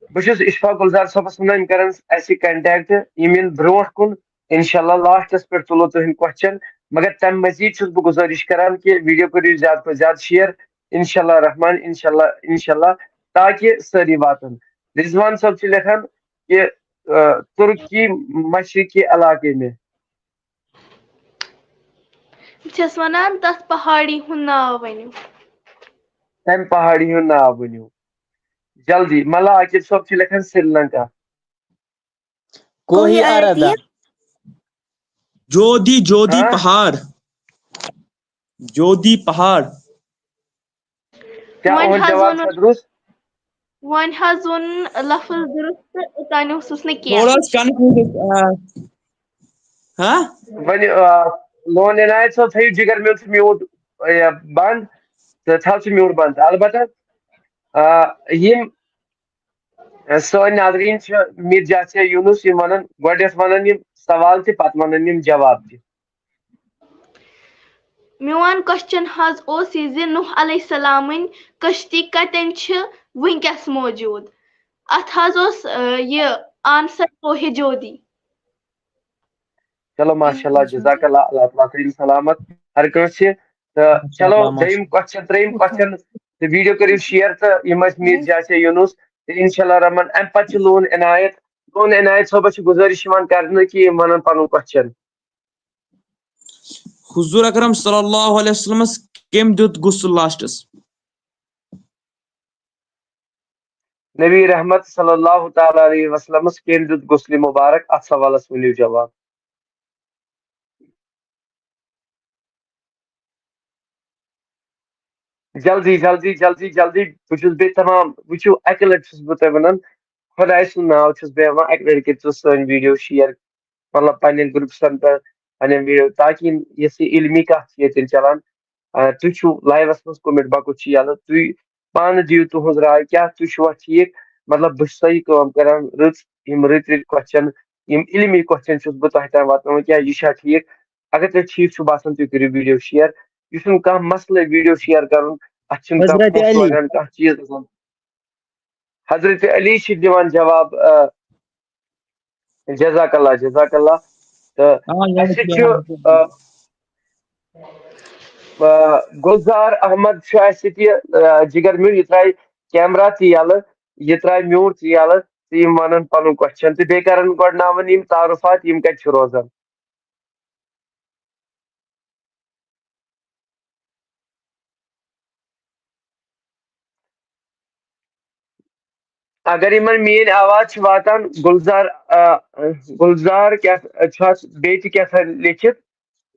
بہٕ چھُس اشفاق گلزار صٲبس وَنان، یِم کرن اَسہِ contact، یِم یِن برونٛٹھ کُن، انشاءاللہ لاسٹس پٮ۪ٹھ تُلو تُہنٛد question۔ مگر تَمہِ مزید چھُس بہٕ گُزٲرِش کران کہ video کٔرِو زیادٕ کھۄتہٕ زیادٕ share، انشاءاللہ رحمان، انشاءاللہ، انشاءاللہ، تاکہ سٲری واتن۔ رضوان صٲب چھُ لیکھان کہ، آ، تُرکی مشرقی علاقے میں۔ بہٕ چھَس وَنان تَتھ پہاڑی ہُنٛد ناو ؤنِو۔ تَمہِ پہاڑی ہُنٛد ناو ؤنِو جلدی۔ ملا عاقب صٲب چھُ لیکھان سری لنکا۔ کوہی اردہ۔ جودی، جودی ہاں؟ پہاڑ۔ جودی پہاڑ۔ کیٛاہ وۄنۍ اُہُنٛد حظ جواب ووٚنُن۔ چھا درست؟ وۄنۍ حظ ووٚن لفظ درست تہٕ اوٚتانۍ اوسُس نہٕ کینٛہہ۔ تھوڑا حظ confuse، آ، ہاں؟ وۄنۍ، آ، لون عنایت صٲب، تھٲیِو جگر میون سُہ mute، یہِ، بنٛد، تہٕ تھاو سُہ mute بنٛد۔ البتہ، آ، یِم، آ، سٲنۍ ناظریٖن چھِ میر جاسیا یوٗنُس، یِم وَنان، گۄڈٕنٮ۪تھ وَنان یِم سوال تہِ، پَتہٕ وَنان یِم جواب تہِ۔ میون question حظ اوس یہِ زِ نوح علیہ السلامٕنۍ کشتی کتٮ۪ن چھِ وٕنکیٚس موجود؟ اتھ حظ اوس، آ، یہِ answer کوہہِ جودی۔ چلو، ماشاء اللہ، جزاک اللہ، اللہ تعالیٰ تھٲیِن سلامت ہر کٲنٛسہِ۔ تہٕ چلو، دوٚیِم question، ترٛیٚیِم question، تہٕ video کٔرِو share، تہٕ یِم ٲسۍ میر جاسیا یوٗنُس، تہٕ انشاء اللہ رحمان، امہِ پتہٕ چھُ لون عنایت، لون عنایت صٲبس چھِ گُزٲرِش یِوان کرنہٕ کہِ یِم ونن پنُن question۔ حضور اکرم صلی اللہ علیہ وسلمس کٔمۍ دیُت غسل لاسٹس؟ نبی رحمت صلی اللہ تعالیٰ علیہ وسلمس کٔمۍ دیُت غسلِ مبارک؟ اتھ سوالس ؤنِو جواب۔ جلدی، جلدی، جلدی، جلدی۔ بہٕ چھُس بیٚیہِ تمام، وٕچھِو، اَکہِ لَٹہِ چھُس بہٕ تۄہہِ وَنان، خۄداے سُنٛد ناو چھُس بہٕ ہٮ۪وان، اَکہِ لَٹہِ کٔرۍزیو سٲنۍ video share، مطلب، پنٛنٮ۪ن groups-ن پٮ۪ٹھ، پنٛنٮ۪ن video، تاکہِ یِم یۄس یہِ علمی کَتھ چھِ ییٚتٮ۪ن چَلان، آ، تُہۍ چھِو live-س منٛز، comment box چھِ یَلہٕ، تُہۍ پانہٕ دِیِو تُہٕنٛز راے، کیٛاہ تُہۍ چھِوا ٹھیٖک؟ مطلب، بہٕ چھُسا یہِ کٲم کَران رٕژ، یِم رٕتۍ رٕتۍ question، یِم علمی question چھُس بہٕ تۄہہِ تام واتناوان، کیٛاہ یہِ چھا ٹھیٖک؟ اگر تۄہہِ ٹھیٖک چھُ باسان، تُہۍ کٔرِو video share۔ یہِ چھُنہٕ کانٛہہ مسلہٕ video share کرُن، اَتھ چھُنہٕ کانٛہہ حضرت پونٛسہٕ علی۔ لگان، کانٛہہ چیٖز لگان۔ حضرت علی چھِ دِوان جواب، آ، جزاک اللہ، جزاک اللہ۔ تہٕ آ، یاد اَسہِ چھُ چھُ، یاد۔ آ، آ، گُلزار احمد چھُ اَسہِ سۭتۍ یہِ، آ، جِگر میون، یہِ ترٛایہِ camera تہِ یَلہٕ، یہِ ترٛایہِ mute تہِ یَلہٕ، تہٕ یِم وَنَن پَنُن question تہٕ بیٚیہِ کَرَن گۄڈٕناوَن یِم تعارُفات، یِم کَتہِ چھِ روزان۔ اگر یِمن میٲنۍ آواز چھِ واتان، گُلزار، آ، گُلزار کیٛاہ چھُ اَتھ بیٚیہِ تہِ کیٛاہ تام لیٚکھِتھ،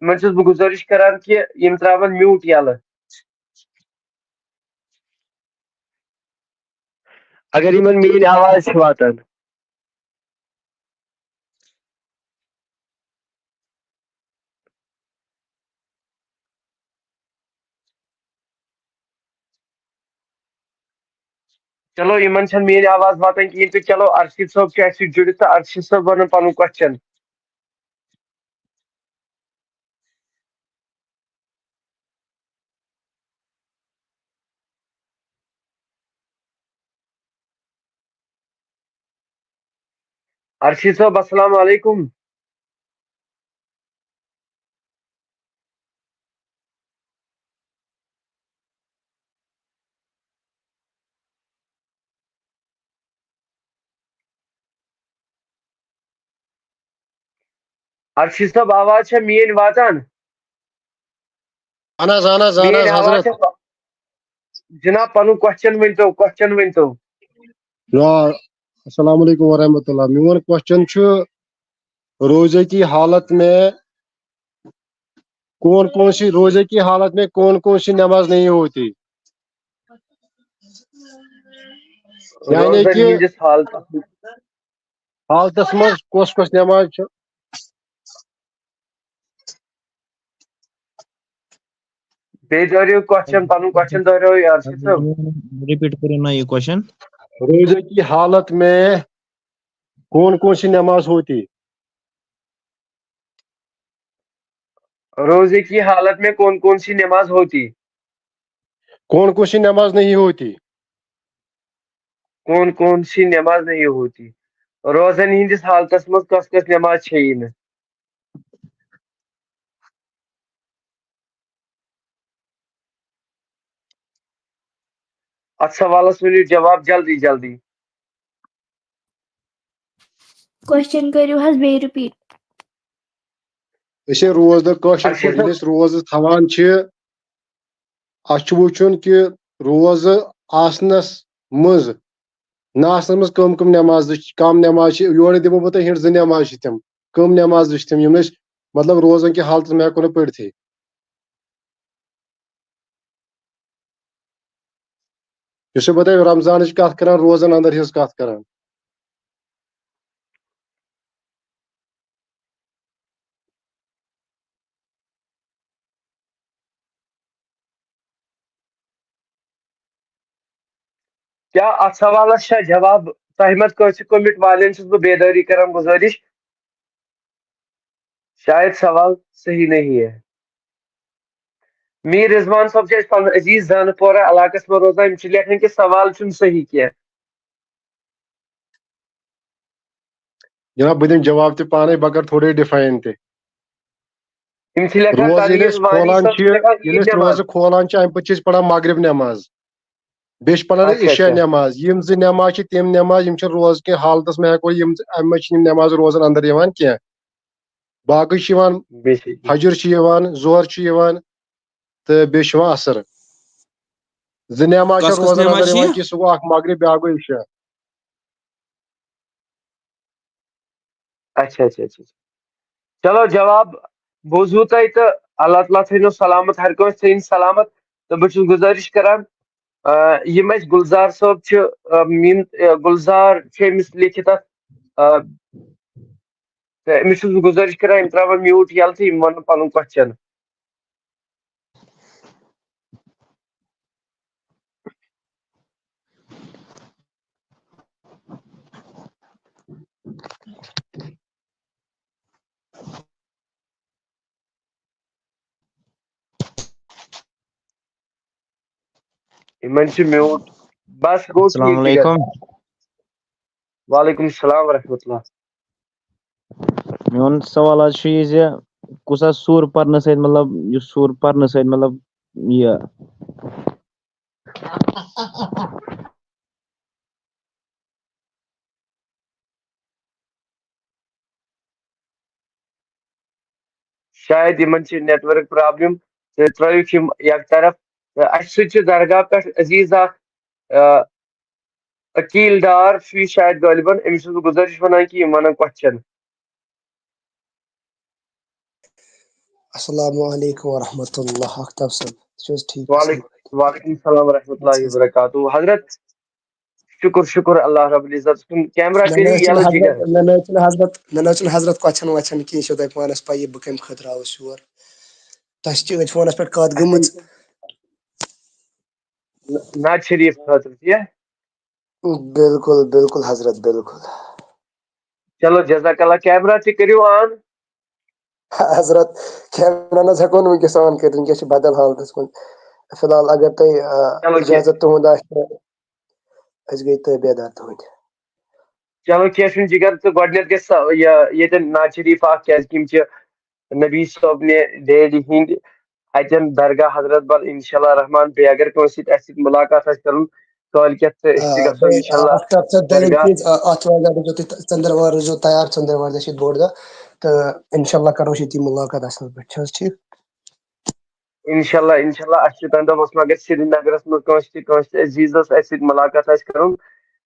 یِمن چھُس بہٕ گُزٲرِش کران کہِ یِم ترٛاوَن mute یَلہٕ۔ اگر یِمن میٲنۍ آواز چھِ واتان۔ چلو، یِمن چھَنہٕ میٲنۍ آواز واتان کِہیٖنۍ، تہٕ چلو، ارشد صٲب چھُ اَسہِ سۭتۍ جُڑِتھ، تہٕ ارشد صٲب، وَنُن پَنُن question۔ ارشد صٲب، السلام علیکم۔ ارشد صٲب، آواز چھا میٲنۍ واتان؟ اہن حظ، اہن حظ، اہن میٲنۍ حظ، آواز حضرت۔ چھا؟ جناب، پنُن کوسچن ؤنۍ تو، کوسچن ؤنۍ تو۔ آ، السلام علیکم ورحمۃ اللہ۔ میون کوسچن چھُ، روزے کی حالت میں کون کون سی، روزے کی حالت میں کون کون سی نماز نہیں ہوتی؟ یعنی روزن کہ ہٕنٛدِس حالتس حالتس منٛز کۄس کۄس نماز چھِ؟ بیٚیہِ دۄہرٲیِو کوسچن، پنُن کوسچن دۄہرٲیِو یار، چھِ سُہ۔ رِپیٖٹ کٔرِو نہ یہِ کوسچن۔ روزے کی حالت میں کون کون سی نماز ہوتی؟ روزے کی حالت میں کون کون سی نماز ہوتی؟ کون کون سی نماز نہیں ہوتی؟ کون کون سی نماز نہیں ہوتی؟ روزن ہٕنٛدِس حالتس منٛز کۄس کۄس نماز چھیٚیہِ نہٕ؟ اتھ سوالس ؤنِو جواب جلدی جلدی۔ کوسچن کٔرِو حظ بیٚیہِ رِپیٖٹ۔ أسۍ ہے روزدار کٲشِر اچھا، پٲٹھۍ، ییٚلہِ أسۍ روزٕ تھاوان چھِ، اَسہِ چھُ وٕچھُن کہِ روزٕ آسنَس منٛز، نہ آسنَس منٛز کٕم کٕم نٮ۪مازٕ چھِ، کَم نٮ۪ماز چھِ، یورٕ دِمو بہٕ تۄہہِ ہِنٛٹ، زٕ نٮ۪ماز چھِ تِم، کٕم نٮ۪مازٕ چھِ تِم، یِم أسۍ مطلب روزن کہِ حالتس منٛز ہٮ۪کو نہٕ پٔرِتھٕے۔ یُس یہِ بہٕ تۄہہِ رمضانٕچ کتھ کران، روزن اندر ہٕنٛز کتھ کران۔ کیا اتھ سوالس چھا جواب؟ تۄہہِ منٛز کٲنٛسہِ کوٚمِٹ والٮ۪ن چھُس بہٕ بیدٲری کران گُزٲرِش، شاید سوال صحیح نہیں ہے۔ میٖر رضوان صٲب چھِ اَسہِ پنُن عزیز زانہٕ پورہ علاقس منٛز روزان، یِم چھِ لیکھان کہِ سوال چھُنہٕ صحیح کینٛہہ۔ جناب، بہٕ دِمہٕ جواب تہِ پانے، بہٕ کرٕ تھوڑے ڈِفاین تہِ۔ یِم چھِ لیکھان روزٕ ییٚلہِ تنویٖر أسۍ وانی کھولان صٲب چھِ، چھِ لیکھان ییٚلہِ عیٖد أسۍ نٮ۪ماز۔ روزٕ کھولان چھِ، اَمہِ پتہٕ چھِ أسۍ پران مغرب نٮ۪ماز، بیٚیہِ چھِ پران اچھا، عشاء اچھا۔ نٮ۪ماز۔ یِم زٕ نٮ۪ماز چھِ، تِم نٮ۪ماز، یِم چھِ روزٕ کہِ حالتس منٛز ہٮ۪کو، یِم زٕ، اَمہِ منٛز چھِ یِم نٮ۪ماز روزن اندر یِوان کینٛہہ۔ باقٕے چھِ یِوان، بے شک۔ فجر چھِ یِوان، ظہر چھِ یِوان، تہٕ بیٚیہِ چھِ یِوان عصر۔ زٕ نٮ۪ماز چھِ کۄس کۄس روزن نٮ۪ماز اندر چھِ یِوان یہِ؟ کہِ سُہ گوٚو اکھ مغرب، بیٛاکھ گوٚو عشاء۔ اچھا، اچھا، اچھا، اچھا۔ چلو، جواب بوٗزوٕ تۄہہِ تہٕ اللہ تعالیٰ تھٲینو سلامت، ہر کٲنٛسہِ تھٲیِن سلامت۔ تہٕ بہٕ چھُس گُزٲرِش کران، آ، یِم اَسہِ گُلزار صٲب چھِ، آ، میٖن-، آ، گُلزار چھِ أمِس لیکھِتھ اَتھ، آ، تہٕ أمِس چھُس بہٕ گُزٲرِش کران، یِم ترٛاوَن میوٗٹ یَلہٕ تہٕ یِم وَنَن پَنُن کوسچن۔ یِمن چھُ میوٗٹ۔ بس گوٚو السلام ٹھیٖک، ٹھیٖک۔ علیکم۔ وعلیکم السلام ورحمۃ اللہ۔ میون سوال حظ چھُ یہِ زِ کُس حظ سوٗر پرنہٕ سۭتۍ، مطلب، یُس سوٗر پرنہٕ سۭتۍ، مطلب، یہِ شاید یِمن چھِ نیٹ ورک پرابلم، تہٕ ترٲیِکھ یِم یک طرف۔ تہٕ اَسہِ سۭتۍ چھِ درگاہ پٮ۪ٹھ عزیز اکھ، آ، عقیل ڈار چھُ یہِ شاید غٲلبن، أمِس چھُس بہٕ گُزٲرِش وَنان کہِ یِم وَنن کوسچن۔ السلام علیکم ورحمۃ اللہ۔ اختاب صٲب، تُہۍ چھِو حظ ٹھیٖک؟ اَصٕل وعلیکم، پٲٹھۍ؟ وعلیکم السلام ورحمۃ اللہ وبرکاتہ۔ حضرت، شُکُر، شُکُر اللہ رب العزت سُنٛد۔ کیمرہ مےٚ کٔرِو نہ حظ چھُنہٕ یَلہٕ حضرت، جِگر۔ مےٚ نہ حظ چھُنہٕ حضرت، مےٚ نہ حظ چھُنہٕ حضرت question وَچھان کِہیٖنۍ، یہِ چھو تۄہہِ پانَس پَیی بہٕ کَمہِ خٲطرٕ آوُس یور۔ تۄہہِ چھِ أتھۍ فونَس پٮ۪ٹھ کَتھ گٔمٕژ۔ ناز شریف خٲطرٕ، تی یا؟ بِلکُل، بِلکُل حضرت، بِلکُل۔ چلو، جزاک اللہ۔ کیمرہ تہِ کٔرِو آن۔ حضرت، کیمرہ نہ حظ ہٮ۪کو نہٕ وٕنکیٚس آن کٔرِتھ، وٕنکیٚس چھِ بدل حالتَس کُن۔ فی الحال اگر تۄہہِ، آ، چلو، کینٛہہ اِجازت تُہُنٛد آسہِ، تہٕ أسۍ گٔے تٲبیدار تُہٕنٛدۍ۔ چلو، کینٛہہ چھُنہٕ جِگر، تہٕ گۄڈٕنٮ۪تھ گژھِ سا-، یہِ، ییٚتٮ۪ن ناز شریف اکھ، کیٛازِ کہِ یِم چھِ نبی صٲب نہِ ڈیڈی ہِنٛدۍ، اَتٮ۪ن درگاہ حضرت بل، انشاءاللہ رحمان۔ بیٚیہِ اگر کٲنٛسہِ سۭتۍ اَسہِ سۭتۍ مُلاقات آسہِ کَرُن کٲلۍکٮ۪تھ، تہٕ أسۍ تہِ آ، گژھو بیٚیہِ، انشاءاللہ آ، اختاب صٲب، دٔلیٖل درگاہ۔ چیٖز، آ، آتھوارِ دۄہ روٗزِو تُہۍ، ژٔنٛدٕروار روٗزِو تیار، ژٔنٛدٕروارِ دۄہ چھِ ییٚتہِ بوٚڑ دۄہ، تہٕ انشاءاللہ کرو أسۍ ییٚتی مُلاقات اَصٕل پٲٹھۍ، چھِ حظ ٹھیٖک؟ انشاءاللہ، انشاءاللہ، اَسہِ چھُ تَمہِ دۄہ اوس، مگر سرینگرس منٛز کٲنٛسہِ تہِ، کٲنٛسہِ تہِ عزیزس آسہِ سۭتۍ مُلاقات آسہِ کرُن،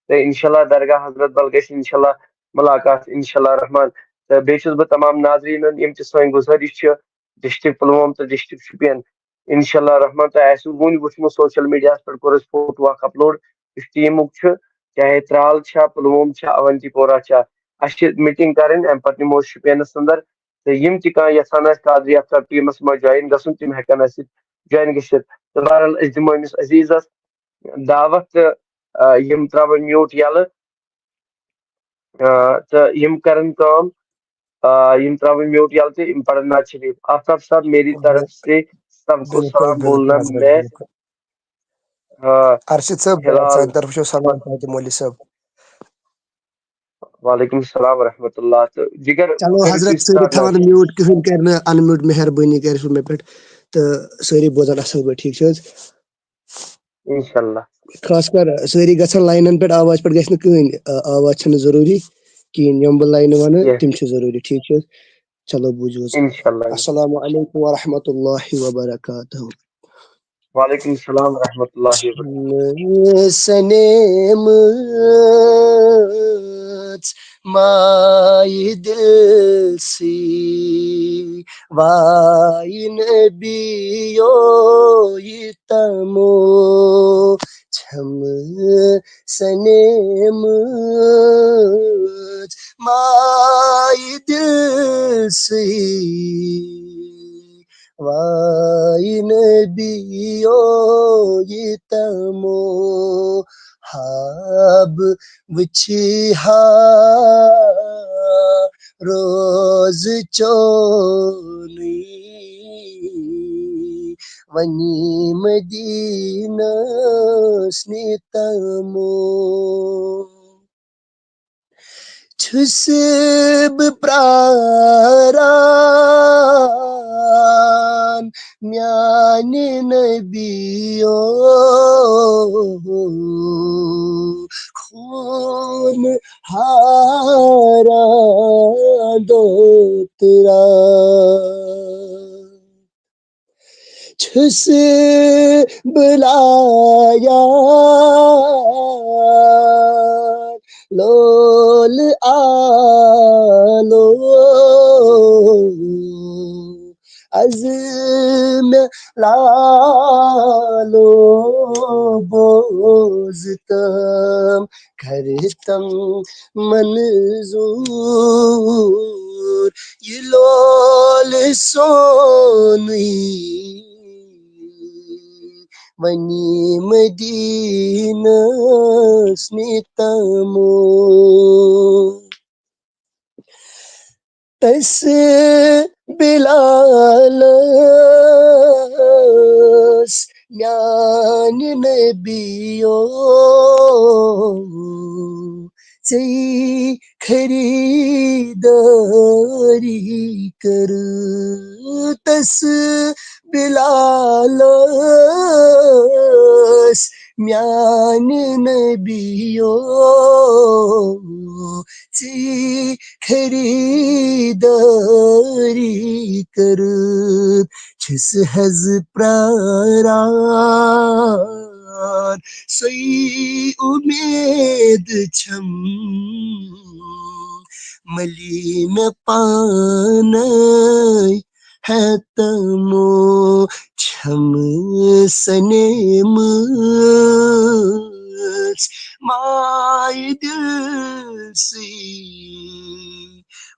تہٕ انشاءاللہ درگاہ حضرت بل گژھِ انشاءاللہ مُلاقات، انشاءاللہ رحمان۔ تہٕ بیٚیہِ چھُس بہٕ تمام ناظریٖنن، یِم تہِ سٲنۍ گُزٲرِش چھِ ڈسٹرکٹ پُلووم تہٕ ڈسٹرکٹ شُپین، انشاءاللہ رحمان، تۄہہِ آسِوٕ وُنہِ وُچھمُت سوشل میڈیاہس پٮ۪ٹھ کوٚر اَسہِ فوٹو اکھ اپلوڈ، یُس ٹیٖمُک چھُ، چاہے ترال چھا، پُلووم چھا، اونتی پورہ چھا، اَسہِ چھِ میٖٹِنگ کرٕنۍ، اَمہِ پتہٕ نِمو أسۍ شُپینس اندر، تہٕ یِم تہِ کانٛہہ یژھان آسہِ قادری اختر ٹیٖمس منٛز جویِن گژھُن، تِم ہٮ۪کن اَسہِ سۭتۍ جویِن گٔژھِتھ۔ تہٕ بہرحال، أسۍ دِمو أمِس عزیزس دعوت تہٕ، آ، یِم ترٛاوٕنۍ میوٗٹ یَلہٕ، آ، تہٕ یِم کرن کٲم، آ، یِم ترٛاوٕنۍ میوٗٹ یَلہٕ تہٕ یِم پرن نعت شریف۔ آفتاب صٲب، میری طرف سے سب کو بِلکُل، سلام بِلکُل، بولنا حضرت، میں، بِلکُل۔ آ، ارشد صٲب، فی الحال سانہِ طرفہٕ چھُ سلام فاطمہ علی صٲب۔ وعلیکم السلام ورحمۃ اللہ۔ تہٕ جگر، چلو کٔرِو حضرت، please سٲری start تھاوان نعت شریف۔ میوٗٹ، کٕہٕنۍ کرِ نہٕ unmute، مہربٲنی کٔرِتھ مےٚ پٮ۪ٹھ، تہٕ سٲری بوزان اَصٕل پٲٹھۍ، ٹھیٖک چھِ حظ؟ انشاءاللہ۔ خاص کر سٲری گژھن لاینن پٮ۪ٹھ، آواز پٮ۪ٹھ گژھِ نہٕ کٕہٕنۍ، آ، آواز چھَنہٕ ضروٗری کِہیٖنۍ، یِم بہٕ لاینہٕ وَنہٕ Yes۔ تِم چھِ ضروٗری، ٹھیٖک چھِ حظ؟ چلو بوٗزِو حظ۔ انشاءاللہ۔ السلام علیکم ورحمۃ اللہ وبرکاتہ۔ وعلیکم السلام ورحمۃ اللہ وبرکاتہ۔ سنیمٕژ مایہِ دِلسٕے، وایہِ نبیو یہِ تمو، چھم سنیمٕژ مایہِ دِلسٕے، وایہِ نبیو یہِ تمو، ہاب وٕچھِ ہا روز چونٕے، وۄنۍ مدینس نِتمو۔ چھُس بہٕ پراران میانہِ نبیو، خوٗن ہاران دوترا۔ چھُس بہٕ لایان لول آلو، از مےٚ لالو بوزتم کرتم منظور، یہِ لول سونٕے وۄنۍ مدینس نِتمو۔ تس بلالس میانہِ نبیو، ژےٚ خریدٲری کٔر۔ تس بلالس میانہِ نبیو، ژےٚ خریدٲری کٔر۔ چھُس حظ پراران سۄے اُمید چھم، ملی مےٚ پانے ہیتمو، چھم سنیمٕژ مایہِ دِلسٕے،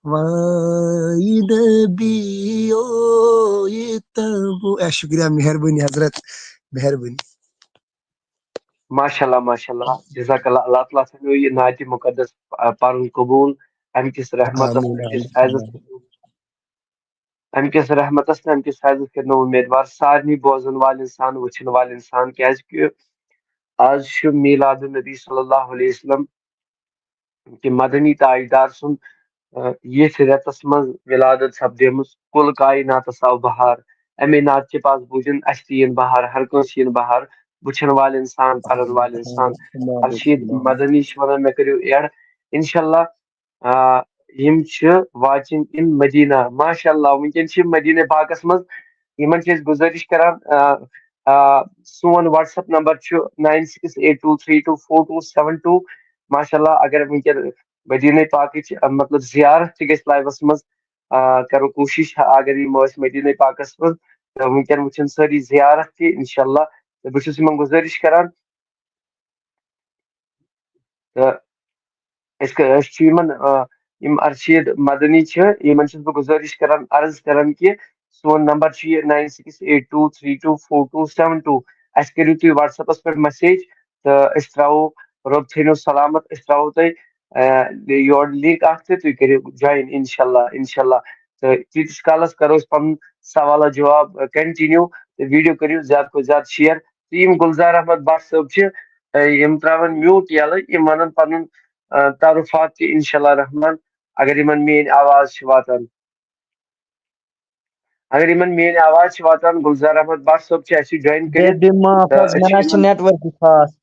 وایہِ نبیو یہِ تمو۔ اے، شُکریہ، مہربٲنی حضرت، مہربٲنی۔ ماشاءاللہ، ماشاءاللہ، جزاک اللہ۔ اللہ تعالیٰ تھٲینو یہِ نعتِ مُقدس، آ، پَرُن قبوٗل۔ اَمہِ کِس رحمتس، آمین، اَمہِ کِس آمین، فیضس، آمین۔ اَمہِ کِس رحمتس تہٕ اَمہِ کِس فیضس کٔرِنو اُمیدوار سارنٕے بوزن والٮ۪ن اِنسان، وٕچھن والٮ۪ن اِنسان، کیازِ کہِ آز چھُ میٖلاد النبی صلی اللہ علیہ وسلم کہِ مدنی تاجدار سُنٛد، آ، ییٚتھۍ رٮ۪تس منٛز ولادت سپدیمٕژ۔ کُل کایناتس آو بہار۔ اَمے نعتِ پاس بوٗزِن اَسہِ تہِ یِن بہار، ہر کٲنٛسہِ یِن بہار، وٕچھن والٮ۪ن اِنسان، پرن والٮ۪ن اِنسان۔ الشیٖد مدنی چھِ ونان، مےٚ کٔرِو add۔ انشاءاللہ، آ، یِم چھِ watching in Medina. ماشاء اللہ، وٕنکیٚن چھِ مدیٖنہ پاکس منٛز، یِمن چھِ أسۍ گُزٲرِش کران، آ، آ، سون WhatsApp number چھُ nine six eight two three two four two seven two. ماشاء اللہ، اگر وٕنکیٚن مدیٖنہ پاکٕچ، آ، مطلب زیارت تہِ گژھِ live-س منٛز، آ، کرو کوٗشِش، اگر یِم ٲسۍ مدیٖنہ پاکس منٛز، تہٕ وٕنکیٚن وٕچھن سٲری زیارت تہِ، انشاءاللہ۔ تہٕ بہٕ چھُس یِمن گُزٲرِش کران، تہٕ أسۍ کَ-، أسۍ چھِ یِمن، آ، یِم ارشید مدنی چھِ، یِمن چھُس بہٕ گُزٲرِش کران، عرض کران کہِ سون number چھُ یہِ nine six eight two three two four two seven two۔ اَسہِ کٔرِو تُہۍ WhatsApp-س پٮ۪ٹھ message، تہٕ أسۍ ترٛاوو، رۄب تھٲینو سلامت، أسۍ ترٛاوو تۄہہِ، آ، یورٕ link اکھ تہٕ تُہۍ کٔرِو join، انشاءاللہ، انشاءاللہ۔ تہٕ تیٖتِس کالس کرو أسۍ پنُن سوالو جواب، آ، continue، تہٕ video کٔرِو زیادٕ کھۄتہٕ زیادٕ share۔ تہٕ یِم گُلزار احمد بٹ صٲب چھِ، آ، یِم ترٛاوَن mute یَلہٕ، یِم وَنَن پَنُن، آ، تعارُفات تہِ، انشاءاللہ رحمان، اگر یِمن میٲنۍ آواز چھِ واتان۔ اگر یِمن میٲنۍ آواز چھِ واتان، گُلزار احمد بٹ صٲب چھِ اَسہِ join کٔرِتھ۔ بے معاف تہٕ حظ، أسۍ مےٚ چھِ حظ چھِ یِمن network خاص۔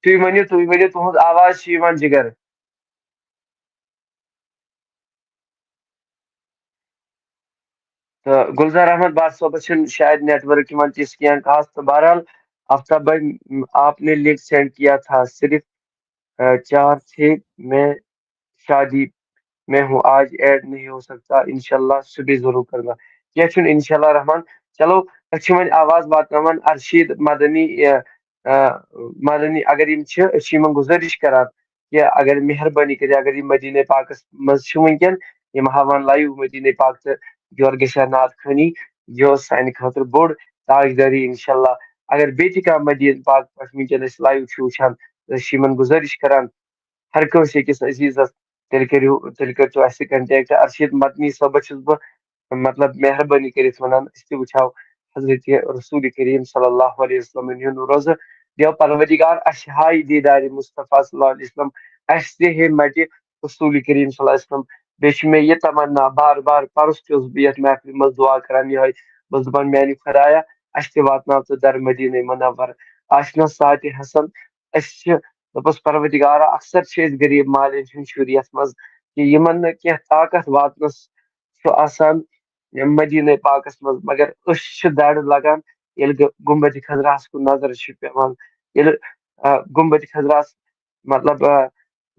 تُہۍ ؤنِو، تُہۍ ؤنِو، تُہنٛز آواز چھِ یِوان جِگر۔ تہٕ گُلزار احمد بٹ صٲبس چھُنہٕ شاید network یِوان تِژھ کینٛہہ خاص۔ تہٕ بہرحال، آفتاب بھائی، م، آپ نے link send کیا تھا، صرف، آ، چار تھے، میں شادی میں ہوں، آج add نہیں ہو سکتا، انشاءاللہ صبح ضرور کروں گا۔ کینٛہہ چھُنہٕ، انشاءاللہ رحمان۔ چلو، أسۍ چھِ وۄنۍ آواز واتناوان ارشید مدنی، آ، آ، مدنی، اگر یِم چھِ، أسۍ چھِ یِمن گُزٲرِش کران کہِ اگر مہربٲنی کٔرِتھ، اگر یِم مدیٖنہ پاکس منٛز چھِ وٕنکیٚن، یِم ہاوان live مدیٖنہ پاک تہٕ یورٕ گژھِ ہا نعت خوٲنی، یہِ اوس سانہِ خٲطرٕ بوٚڑ تاجدٲری، انشاءاللہ۔ اگر بیٚیہِ تہِ کانٛہہ مدیٖنہ پاک پٮ۪ٹھ وٕنکیٚن أسۍ live چھِ وٕچھان، تہٕ أسۍ چھِ یِمن گُزٲرِش کران، ہر کٲنٛسہِ أکِس عزیٖزس، تیٚلہِ کٔرِو، تیٚلہِ کٔرۍتو اَسہِ contact۔ ارشید مدنی صٲبس چھُس بہٕ، مطلب، مہربٲنی کٔرِتھ وَنان، أسۍ تہِ وٕچھو حضرت رسول کریم صلی اللہ علیہ وسلم ہُنٛد روزٕ۔ دِیو پروردگار اَسہِ ہاے دیٖدارِ مصطفیٰ صلی اللہ علیہ وسلم، اَسہِ تہِ ہے مَٹہِ رسول کریم صلی اللہ علیہ وسلم۔ بیٚیہِ چھِ مےٚ یہِ تمنا، بار بار پرُس تہِ اوسُس بہٕ یَتھ محفلہِ منٛز دُعا کران یِہوٚے، بہٕ اوسُس دَپان، میٛانہِ خۄدایا، اَسہِ تہِ واتناو ژٕ در مدیٖنہ منور۔ آسہِ نا ساعتِ حسن، أسۍ چھِ، دوٚپُس، پروردگارا، اکثر چھِ أسۍ غریٖب مالٮ۪ن ہٕنٛدۍ شُرۍ یَتھ منٛز، کہِ یِمن نہٕ کینٛہہ طاقت واتنَس چھُ آسان یَتھ مدیٖنہ پاکس منٛز، مگر أسۍ چھِ دَرِ لگان، ییٚلہِ گُ-، گُنبدِ خضراہَس کُن نظر چھِ پٮ۪وان، ییٚلہِ، آ، گُنبدِ خضراہَس، مطلب، آ،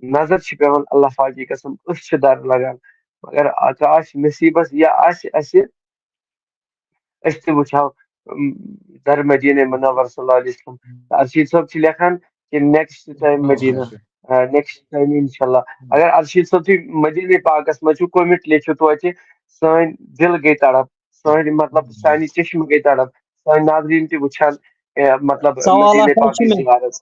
نظر چھِ پٮ۪وان، اللہ پاک کی قسم، أسۍ چھِ دَرِ لگان۔ مگر آ-، کاش نصیٖبس یہِ آسہِ اَسہِ، أسۍ تہِ وٕچھو، اُم، در مدیٖنہ منور صلی اللہ علیہ وسلم۔ ارشید صٲب چھِ لیکھان کہِ next time مدیٖنہ، آ، next time انشاءاللہ۔ اگر ارشید صٲب تُہۍ مدیٖنہ پاکس منٛز چھِو، comment لیکھِو توتہِ، سٲنۍ دِل گٔے تڑپ، سٲنۍ، مطلب، سانہِ چشمہٕ گٔے تڑپ، سٲنۍ ناظریٖن تہِ وٕچھان، اے، مطلب، سوال مدیٖنہ اکھ حظ چھُ پاکٕچ مےٚ۔ زیارت۔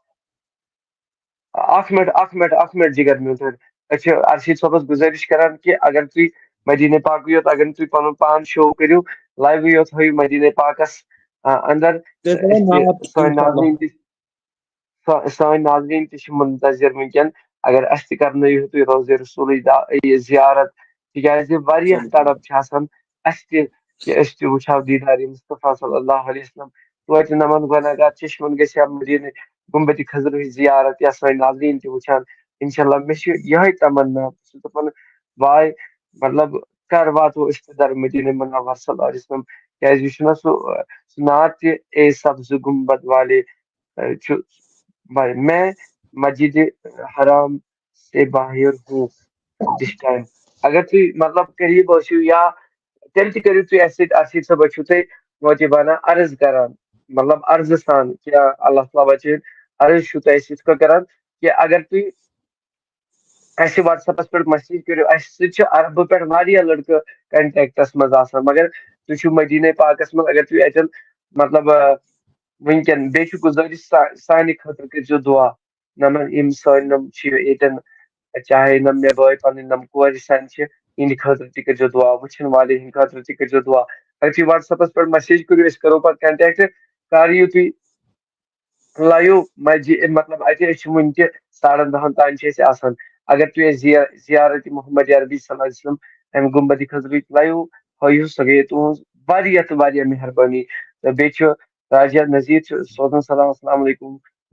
اکھ منٹ، اکھ منٹ، اکھ منٹ، جگر میون friend۔ أسۍ چھِ ارشید صٲبس گُزٲرِش کران کہِ اگر تُہۍ مدیٖنہ پاکٕے یوت، اگر نہٕ تُہۍ پنُن پان show کٔرِو، live یوت ہٲیِو مدیٖنہ پاکس، آ، اندر۔ تُہۍ کٔرِو أسۍ تہِ، نعت، سٲنۍ انشاءاللہ۔ ناظریٖن تہِ، سا-، سٲنۍ ناظریٖن تہِ چھِ منتظر وٕنکیٚن۔ اگر اَسہِ تہِ کرنٲیِو تُہۍ روزِ رسولٕچ دا-، یہِ زیارت، تِکیازِ واریاہ تڑپ چھِ آسان اَسہِ تہِ کہِ أسۍ تہِ وٕچھو دیٖدارِ مصطفیٰ صلی اللہ علیہ وسلم۔ توتہِ نمن گۄناہگار چشمن گژھِ ہا مدیٖنہ گُنبدِ خضرٕچ زیارت یا سٲنۍ ناظریٖن تہِ وٕچھان۔ انشاءاللہ، مےٚ چھِ یِہوٚے تمنا، بہٕ چھُس دَپان، واے، مطلب، کر واتو أسۍ تہِ در مدیٖنہ منور صلی اللہ علیہ وسلم؟ کیازِ یہِ چھُنہ سُہ، سُہ نعت تہِ، اے سبز گُنبد والے، اے، چھُ، بھائی، میں مسجد حرام سے باہر ہوں this time۔ اگر تُہۍ، مطلب، قریٖب ٲسِو یا تیٚلہِ تہِ کٔرِو تُہۍ اَسہِ سۭتۍ، ارشید صٲب، أسۍ چھِو تۄہہِ موتیبانہ عرض کران، مطلب، عرضہٕ سان، کہِ اللہ تعالیٰ بچٲیِن، عرض چھُو تۄہہِ اَسہِ یِتھ کٔنۍ کران کہِ اگر تُہۍ اَسہِ WhatsApp-س پٮ۪ٹھ message کٔرِو، اَسہِ سۭتۍ چھِ عربہٕ پٮ۪ٹھ واریاہ لڑکہٕ contact-س منٛز آسان، مگر تُہۍ چھِو مدیٖنہ پاکَس منٛز، اگر تُہۍ اَتٮ۪ن، مطلب، آ، وٕنکیٚن، بیٚیہِ چھُ گُزٲرِش سا-، سانہِ خٲطرٕ کٔرۍزیو دُعا۔ نمن یِم سٲنۍ نم چھِ ییٚتٮ۪ن، چاہے نم مےٚ بٲے پنٕنۍ نم کورِ سانہِ چھِ، یِہِنٛدِ خٲطرٕ تہِ کٔرۍزیو دُعا، وٕچھن والٮ۪ن ہٕنٛدِ خٲطرٕ تہِ کٔرۍزیو دُعا۔ اگر تُہۍ WhatsApp-س پٮ۪ٹھ message کٔرِو، أسۍ کرو پتہٕ contact۔ کر یِیِو تُہۍ live مسجد، مطلب، اَتہِ أسۍ چھِ وٕنہِ تہِ ساڑن دَہن تام چھِ أسۍ آسان۔ اگر تُہۍ اَسہِ زیا-، زیارت محمد عربی صلی اللہ علیہ وسلم، اَمہِ گُنبدِ خضرٕچ live ہٲیِو، سۄ گٔیے تُہٕنٛز واریاہ تہٕ واریاہ مہربٲنی۔ تہٕ بیٚیہِ چھُ راجہ نذیر چھُ سوزان سلام، السلام علیکم،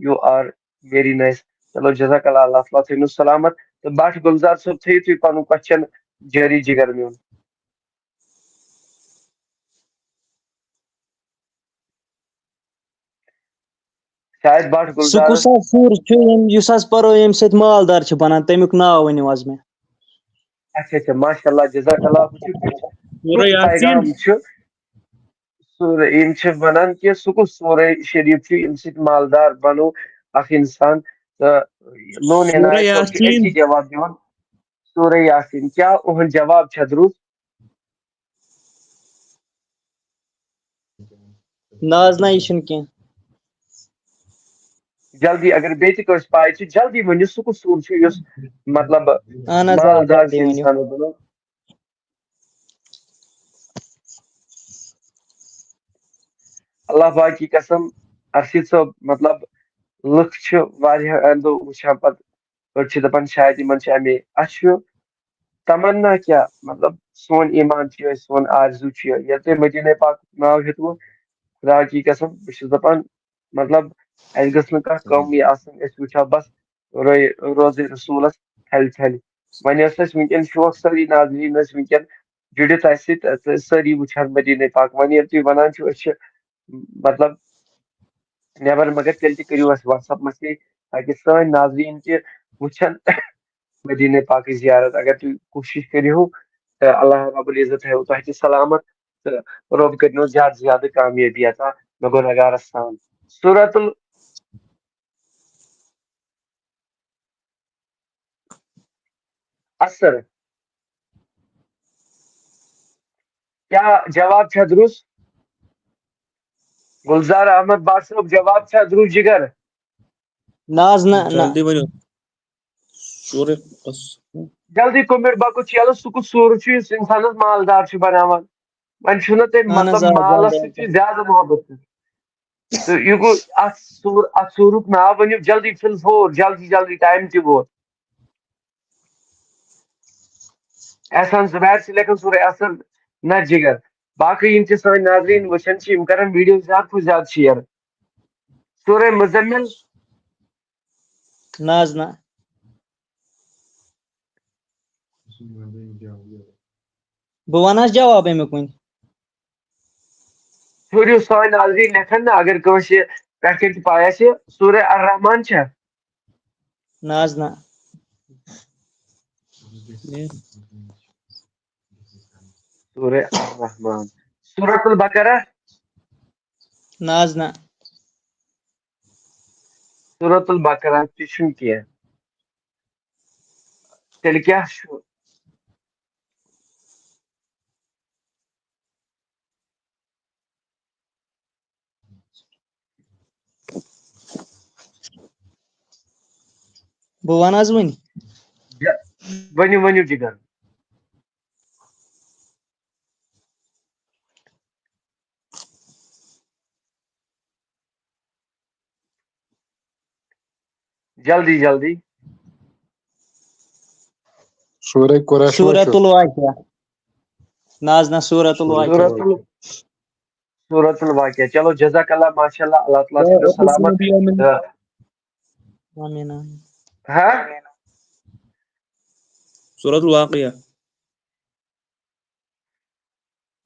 you are very nice۔ چلو، جزاک اللہ، اللہ تعالیٰ تھٲینو سلامت۔ تہٕ بٹ گُلزار صٲب، تھٲیِو تُہۍ پنُن question جٲری، جگر میون۔ شاید بٹ سُہ گُلزار۔ کُس حظ سُر چھُ، ییٚمہِ، یُس حظ پَرو، ییٚمہِ سۭتۍ مالدار چھِ بَنان، تَمیُک ناو ؤنِو حظ مےٚ۔ اچھا، اچھا، ماشاء اللہ، جزاک اللہ۔ وٕچھِو، سورہ کُس یاسین۔ پیغام چھُ؟ سورہ، یِم چھِ وَنان کہِ سُہ کُس سورہ شریٖف چھُ، ییٚمہِ سۭتۍ مالدار بَنو اکھ اِنسان؟ تہٕ لون سورہ عنایت صٲب چھُ یاسین۔ أتھی جواب دِوان۔ سورہ یاسین۔ کیٛاہ اُہُنٛد جواب چھا درُست؟ نہ حظ، نہ، یہِ چھُنہٕ کینٛہہ۔ جلدی، اگر بیٚیہِ تہِ کٲنٛسہِ پاے چھِ، جلدی ؤنِو، سُہ کُس سوٗر چھُ یُس، مطلب، اہن حظ، آ، مالدار جلدی چھُ ؤنِو۔ اِنسانَس بَنان؟ اللہ پاک کی قسم، ارشد صٲب، مطلب، لُکھ چھِ واریاہ اَندو وٕچھان پَتہٕ، أڑۍ چھِ دَپان شاید یِمَن چھِ اَمے۔ اَسہِ چھُ تمنا کیٛاہ؟ مطلب، سون ایمان چھُ یِہوٚے، سون آرزو چھُ یِہوٚے۔ ییٚلہِ تۄہہِ مدیٖنہ پاکُک ناو ہیوٚتوُ، خدا کی قسم، بہٕ چھُس دَپان، مطلب، اَسہِ گٔژھ نہٕ کانٛہہ کٲمٕے آسٕنۍ، أسۍ وٕچھو بس روے-، روزے رسوٗلَس پھَلہِ پھَلہِ۔ وۄنۍ ٲسۍ اَسہِ وٕنکٮ۪ن شوق، سٲری ناظریٖن ٲسۍ وٕنکٮ۪ن جُڑِتھ اَسہِ سۭتۍ، تہٕ سٲری وٕچھان مدیٖنہ پاک۔ وۄنۍ ییٚلہِ تُہۍ وَنان چھِو أسۍ چھِ، مطلب، نٮ۪بر، مگر تیٚلہِ تہِ کٔرِو اَسہِ WhatsApp message، تاکہِ سٲنۍ ناظریٖن تہِ وٕچھن مدیٖنہ پاکٕچ زیارت۔ اگر تُہۍ کوٗشِش کٔرِو، تہٕ اللہ رب العزت تھٲیِو تۄہہِ تہِ سلامت، تہٕ رۄب کٔرِنو زیادٕ زیادٕ کامیٲبی عطا گۄنہگارس تام۔ سورۃ ال-، اثر۔ کیٛاہ جواب چھا درُست؟ گُلزار احمد بٹ صٲب، جواب چھا درُست، جگر؟ نہ حظ، نہ، نہ۔ جلدی ؤنِو۔ سورہ قص-، جلدی comment box یَلہٕ، سُہ کُس سوٗرٕ چھُ یُس اِنسانَس مالدار چھُ بَناوان؟ وۄنۍ چھُنہ تۄہہِ، اہن حظ، مطلب، آ، مالَس جلدی۔ سۭتۍ چھُ زیادٕ محبت۔ تہٕ یہِ گوٚو اَتھ سوٗر-، اَتھ سوٗرُک ناو ؤنِو جلدی، فِل فور، جلدی، جلدی، time تہِ ووت۔ احسان زبیر چھِ لیکھان سورہ اثر، نہ جگر۔ باقٕے یِم تہِ سٲنۍ ناظریٖن وٕچھان چھِ، یِم کرن video زیادٕ کھۄتہٕ زیادٕ share۔ سورہ مزمل۔ نہ حظ، نہ۔ بہٕ وَنہٕ حظ جواب اَمیُک وۄنۍ۔ ٹھٔہرِو، سٲنۍ ناظریٖن لیکھن نہٕ، اگر کٲنٛسہِ پٮ۪ٹھ کَنہِ تہِ پَے آسہِ، سورہ الرحمان چھا؟ نہ حظ، نہ۔ سورہ الرحمان۔ سورۃ البقرہ؟ نہ حظ، نہ۔ سورۃ البقرہ تہِ چھُنہٕ کینٛہہ۔ تیٚلہِ کیٛاہ چھُ؟ بہٕ وَنہٕ حظ وۄنۍ۔ ؤنِو، ؤنِو جِگر۔ جلدی، جلدی۔ سورہ قریش ما چھُ؟ سورۃ الواقعہ۔ نہ حظ، نہ، سورۃ الواقعہ۔ سورۃ ال-، سورۃ الواقعہ۔ چلو، جزاک اللہ، ماشاء اللہ، اللہ تعالیٰ تھٲینو سلامت۔ آمین، آمین۔ ہاں؟ سورۃ الواقعہ۔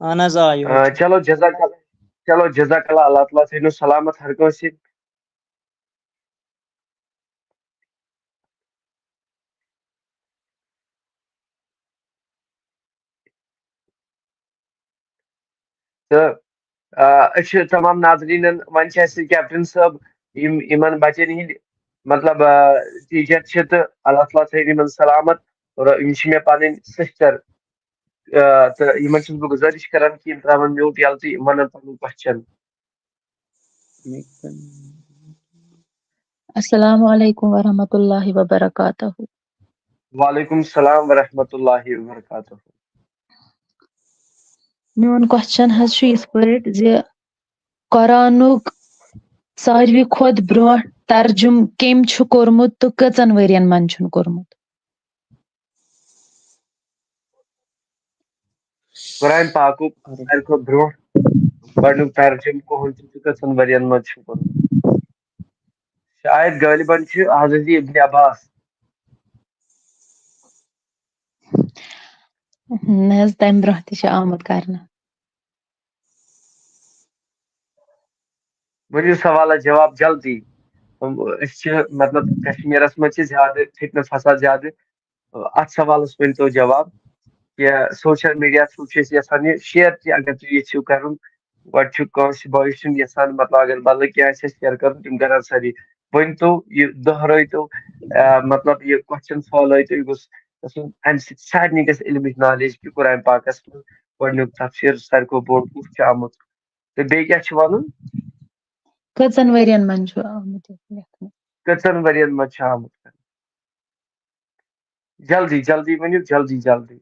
اہن حظ، آ، یِہوٚے آ، چھُ۔ چلو، جزاک اللہ، چلو، جزاک اللہ، اللہ تعالیٰ تھٲینو سلامت ہر کٲنٛسہِ۔ تہٕ، آ، أسۍ چھِ تمام ناظریٖنَن، وۄنۍ چھِ اَسہِ کیپٹن صٲب، یِم، یِمَن بَچَن ہِنٛدۍ، مطلب، آ، teacher چھِ، تہٕ اللہ تعالیٰ تھٲیِن یِمَن سلامت۔ اور یِم چھِ مےٚ پَنٕنۍ sister، آ، تہٕ یِمَن چھُس بہٕ گُزٲرِش کران کہِ یِم ترٛاوَن mute یَلہٕ تہٕ یِم وَنَن پَنُن question۔ السلام علیکم ورحمۃ اللہ وبرکاتہ۔ وعلیکم السلام ورحمۃ اللہ وبرکاتہ۔ میون question حظ چھُ یِتھ پٲٹھۍ زِ قرآنُک ساروی کھۄتہٕ برونٛہہ ترجُمہٕ کٔمۍ چھُ کوٚرمُت تہٕ کٔژَن ؤرین منٛز چھُن کوٚرمُت؟ قرآن پاکُک ساروی کھۄتہٕ برونٛہہ گۄڈٕنیُک ترجُمہٕ کُہُنٛد چھُ تہٕ کٔژَن ؤرین منٛز چھُ کوٚرمُت؟ شاید غالباً چھُ حضرت ابن عباس۔ نہ حظ، تَمہِ برونٛہہ تہِ چھُ آمُت کرنہٕ۔ ؤنِو سوالس جواب جلدی۔ أسۍ چھِ، مطلب، کشمیرس منٛز چھِ زیادٕ فتنہٕ فساد زیادٕ۔ اتھ سوالس ؤنۍ تو جواب کہِ سوشل میڈیا تھرو چھِ أسۍ یژھان یہِ شیئر تہِ، اگر تُہۍ یژھِو کرُن، گۄڈٕ چھُ کٲنٛسہِ بٲیِس چھُنہٕ یژھان، مطلب، اگر بدلہٕ کینٛہہ آسہِ شیئر کرُن، تِم کرن سٲری۔ ؤنۍ تو یہِ دۄہرٲے تو، آ، مطلب، یہِ کوسچن فالو تو، یہِ گوٚژھ گژھُن، امہِ سۭتۍ سارنٕے گژھِ علمٕچ نالیج کہِ قرآن پاکس منٛز گۄڈٕنیُک تفسیر ساروی کھۄتہٕ بوٚڑ کُس چھُ آمُت۔ تہٕ بیٚیہِ کیٛاہ چھُ وَنُن؟ کٔژَن ؤرین منٛز چھُ آمُت یہِ لیکھنہٕ؟ کٔژَن ؤرین منٛز چھُ آمُت؟ جلدی، جلدی ؤنِو، جلدی، جلدی۔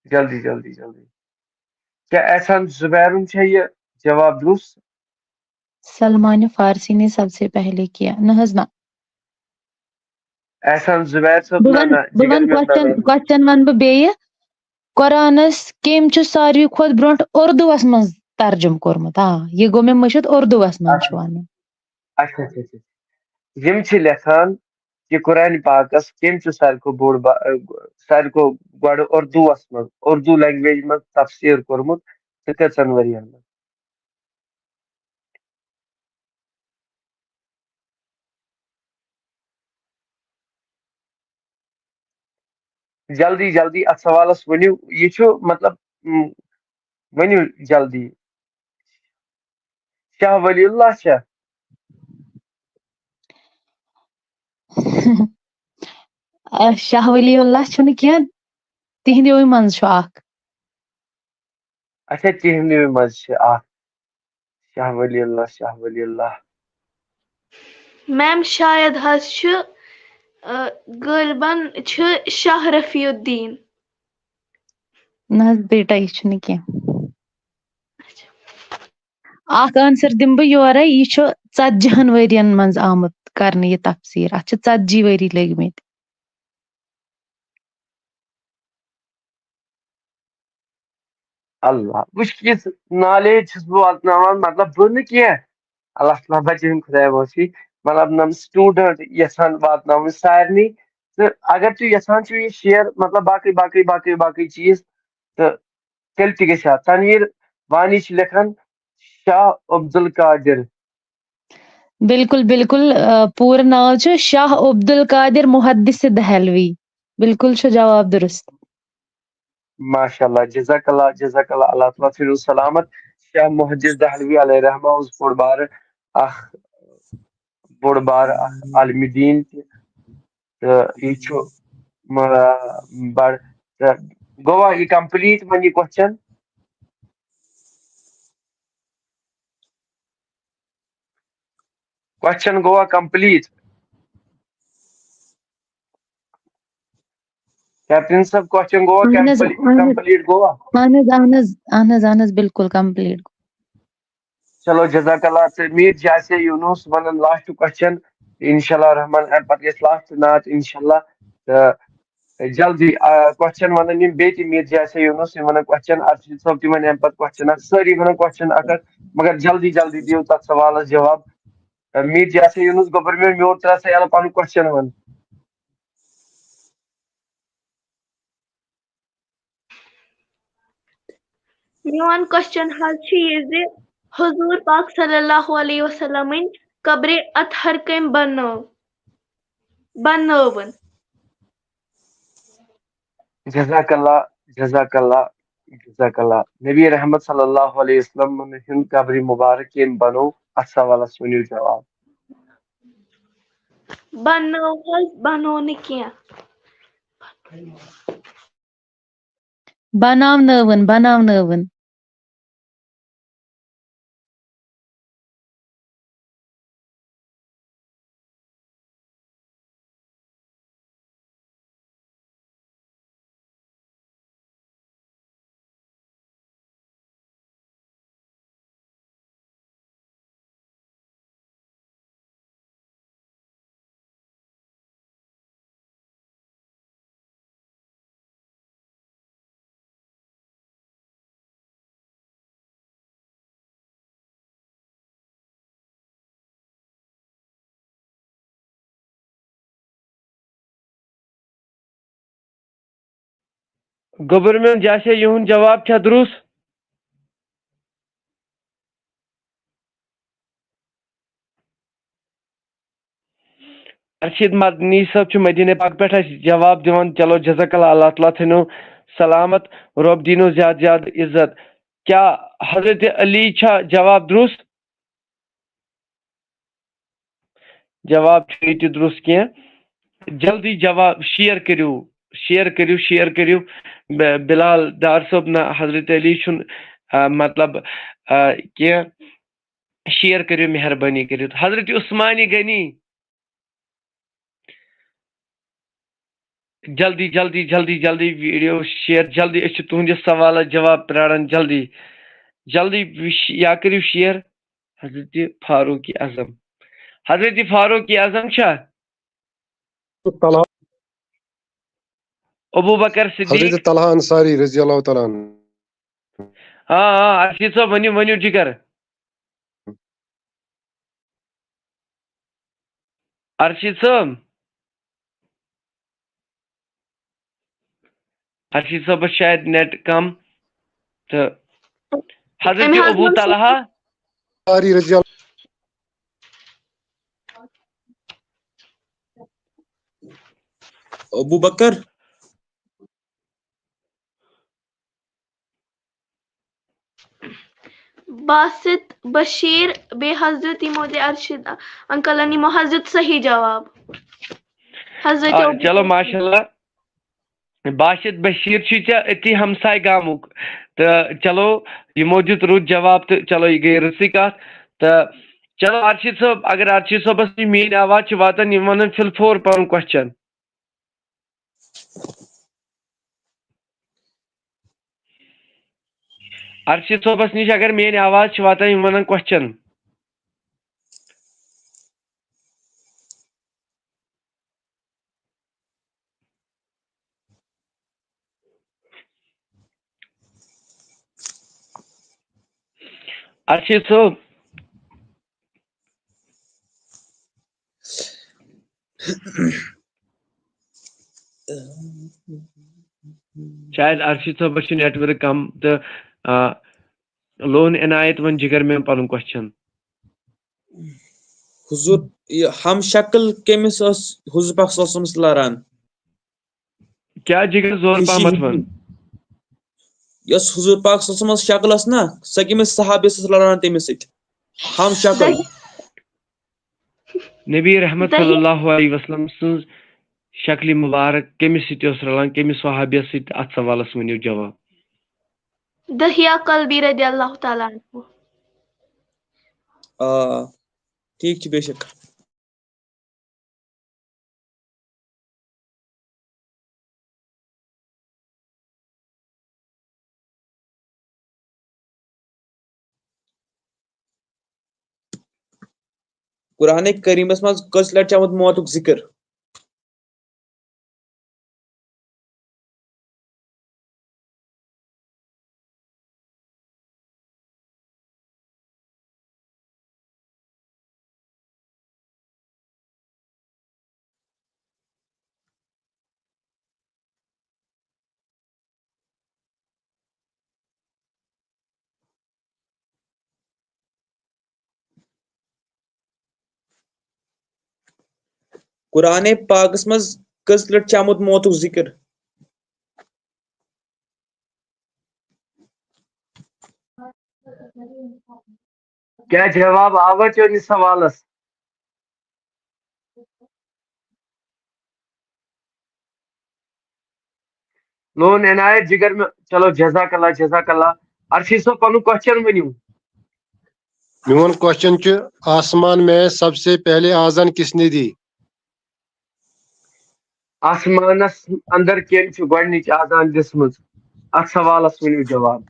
جلدی، جلدی، جلدی۔ کیا احسان زبیرن چھا یہِ جواب درست؟ سلمان فارسی نے سب سے پہلے کیا؟ نہ حظ نہ۔ احسان زبیر صٲب، بہٕ نہ، وَنہٕ، نہ، بہٕ جگر وَنہٕ مےٚ، نہ، کوسچن، نہ، نہ۔ کوسچن وَنہٕ بہٕ بیٚیہِ۔ قرآنس کٔمۍ چھُ ساروی کھۄتہٕ برونٛٹھ اردوٗوس منٛز ترجمہٕ کوٚرمُت؟ آ، یہِ گوٚو مےٚ مٔشِتھ، اردوٗوس منٛز چھُ وَنُن۔ اچھا، اچھا، اچھا۔ یِم چھِ لیکھان کہِ قرآن پاکس کٔمۍ چھُ ساروی کھۄتہٕ بوٚڑ با-، ساروی کھۄتہٕ گۄڈٕ اردوٗوس منٛز، اردوٗ لینگویج منٛز تفسیر کوٚرمُت تہٕ کٔژن ؤرین منٛز؟ جلدی، جلدی اتھ سوالس ؤنِو، یہِ چھُ، مطلب، م، ؤنِو جلدی۔ شاہ ولی اللہ چھا؟ آ، شاہ ولی اللہ چھُنہٕ کینٛہہ، تِہنٛدیوٕے منٛز چھُ اکھ۔ اچھا، تِہنٛدیوٕے منٛز چھِ اکھ۔ شاہ ولی اللہ، شاہ ولی اللہ۔ میم، شاید حظ چھُ، آ، غٲلبن چھُ شاہ رفیع الدین۔ نہ حظ بیٹا، یہِ چھُنہٕ کینٛہہ۔ اکھ آنسر دِمہٕ بہٕ یورے، یہِ چھُ ژتجی ہن ؤرین منٛز آمُت کرنہٕ یہِ تفسیر، اتھ چھِ ژتجی ؤری لٔگۍ مٕتۍ۔ اللہ، وٕچھ کِژھ نالیج چھُس بہٕ واتناوان، مطلب، بہٕ نہٕ کینٛہہ، اللہ تعالیٰ بچٲیِن خۄدایا معٲفی، مطلب، نم سٹوڈنٹ یژھان واتناوٕنۍ سارنٕے۔ تہٕ اگر تُہۍ یژھان چھِو یہِ شیئر، مطلب، باقٕے، باقٕے، باقٕے، باقٕے چیٖز، تہٕ تیٚلہِ تہِ گژھِ ہا۔ تنویر وانی چھِ لیکھان شاہ عبدالقادر۔ بِلکُل، بِلکُل، آ، پوٗرٕ ناو چھُ شاہ عبدالقادر محدث دہلوی۔ بِلکُل چھُ جواب درست۔ ماشاء اللہ، جزاک اللہ، جزاک اللہ، اللہ تعالیٰ تھٲینو سلامت۔ شاہ محدث دہلوی علیہ رحمہ اوس بوٚڑ بارٕ اکھ، بوٚڑ بارٕ اکھ عالمِ دیٖن تہِ۔ تہٕ یہِ چھُ، م-، بڑ-، تہٕ گوٚوا یہِ complete وۄنۍ یہِ question؟ Question گوٚوا complete؟ Captain صٲب، question گوٚوا اہن حظ، complete؟ اہن حظ۔ Complete گوٚوا؟ اہن حظ، اہن حظ، اہن حظ، اہن حظ، بِلکُل complete۔ چلو، جزاک اللہ۔ تہٕ میٖر جاسے یوٗنُس وَنان last question، انشاءاللہ الرحمن، اَمہِ پَتہٕ گژھِ last نعت، انشاءاللہ۔ تہٕ جلدی، آ، question وَنان یِم بیٚیہِ تہِ، میٖر جاسے یوٗنُس، یِم وَنان question، ارشد صٲب تہِ وَنہِ اَمہِ پَتہٕ question اَکھ، سٲری وَنان question اَکھ اَکھ، مگر جلدی جلدی دِیِو تَتھ سوالَس جواب۔ آ، میٖر جاسے یوٗنُس، گوٚبُر میون، میوٗٹھ ترٛاو سا یَلہٕ، پَنُن question وَن۔ میون question حظ چھُ یہِ زِ حضوٗر پاک صلی اللہ علیہ وسلمٕنۍ قبرِ اطہر کٔمۍ بنٲو، بنٲوٕن؟ جزاک اللہ، جزاک اللہ، جزاک اللہ۔ نبی رحمت صلی اللہ علیہ وسلم ہُنٛد قبرِ مبارک کٔمۍ بنوو؟ اتھ سوالس ؤنِو جواب۔ بنٲو حظ، بنوو نہٕ کینٛہہ۔ بناونٲوٕن، بناونٲوٕن۔ گوٚبُر میون جاسے، یِہُنٛد جواب چھا درُست؟ ارشد مدنی صٲب چھُ مدیٖنہ پاک پٮ۪ٹھ اَسہِ جواب دِوان۔ چلو، جزاک اللہ، اللہ تعالیٰ تھٲینو سلامت، رۄب دیٖنو زیادٕ زیادٕ عزت۔ کیٛاہ حضرت علی چھا جواب درُست؟ جواب چھُنہٕ ییٚتہِ درُست کینٛہہ۔ جلدی جواب share کٔرِو، share کٔرِو، share کٔرِو۔ ب-، بلال ڈار صٲب، نہ، حضرت علی چھُنہٕ، آ، مطلب، آ، کینٛہہ۔ Share کٔرِو مہربٲنی کٔرِتھ۔ حضرت عثمانِ غنی، جلدی، جلدی، جلدی، جلدی video share، جلدی، أسۍ چھِ تُہٕنٛدِس سوالس جواب پرٛاران، جلدی، جلدی وِش-، یا کٔرِو share۔ حضرت فاروق اعظم، حضرت فاروق اعظم چھا؟ طلحہ۔ ابو بکر صدیق۔ حضرت طلحہ انصاری رضی اللہ تعالیٰ عنہ۔ آ، آ، ارشد صٲب، ؤنِو، ؤنِو جِگر۔ ارشد صٲب۔ ارشد صٲبس شاید net کم۔ تہٕ حضرت أمۍ حظ ابو ووٚن سُہ طلحہ۔ انصاری رضی اللہ۔ ابو بکر۔ باسط بشیر، بیٚیہِ حضرت یِمو دِ ارشد انکلن یِمو حضرت صحیح جواب۔ حضرت آ، ابو چلو، بکر۔ ماشاء اللہ۔ باسط بشیر چھُے ژےٚ أتی ہمساے گامُک۔ تہٕ چلو، یِمو دیُت رُت جواب تہٕ چلو، یہِ گٔے رٕژٕے کتھ۔ تہٕ چلو، ارشد صٲب، اگر ارشد صٲبس نِش میٲنۍ آواز چھِ واتان، یِم ونن فی الفور پنُن question۔ ارشد صٲبس نِش اگر میٲنۍ آواز چھِ واتان، یِم ونن question۔ ارشد صٲب۔ شاید ارشد صٲبس چھُ network کم تہٕ، آ، لون عنایت، وۄنۍ جگر مےٚ پنُن question۔ حضور، یہِ ہم شکل کٔمِس ٲس حضور پاک صلی اللہ علیہ وسلمس لران؟ کیٛاہ جگر زور یہِ چھِ پہمتھ وَن؟ یۄس حضور پاک صلی اللہ علیہ وسلمس شکل ٲس نا، سۄ کٔمِس صحابیس ٲس لڑان تٔمِس سۭتۍ؟ ہم شکل۔ نبی رحمت صلی اللہ علیہ وسلم سٕنٛز شکلہِ مبارک کٔمِس سۭتۍ ٲس رلان، کٔمِس صحابیس سۭتۍ؟ اتھ سوالس ؤنِو جواب۔ دحیہ قلبی رضی اللہ تعالیٰ عنہ۔ آ، ٹھیٖک چھُ، بے شک۔ قرآن کریمس منٛز کٔژ لٹہِ چھُ آمُت موتُک ذکر؟ قرآن پاکس منٛز کٔژ لٹہِ چھُ آمُت موتُک ذکر؟ کیٛاہ جواب آوا چٲنِس سوالس؟ لون عنایت جگر میں، چلو، جزاک اللہ، جزاک اللہ۔ ارشد صٲب، پنُن question ؤنِو۔ میون question چھُ، آسمان میں سب سے پہلے آذان کس نے دی؟ آسمانس اندر کٔمۍ چھِ گۄڈٕنِچ آذان دِژمٕژ؟ اتھ سوالس ؤنِو جواب۔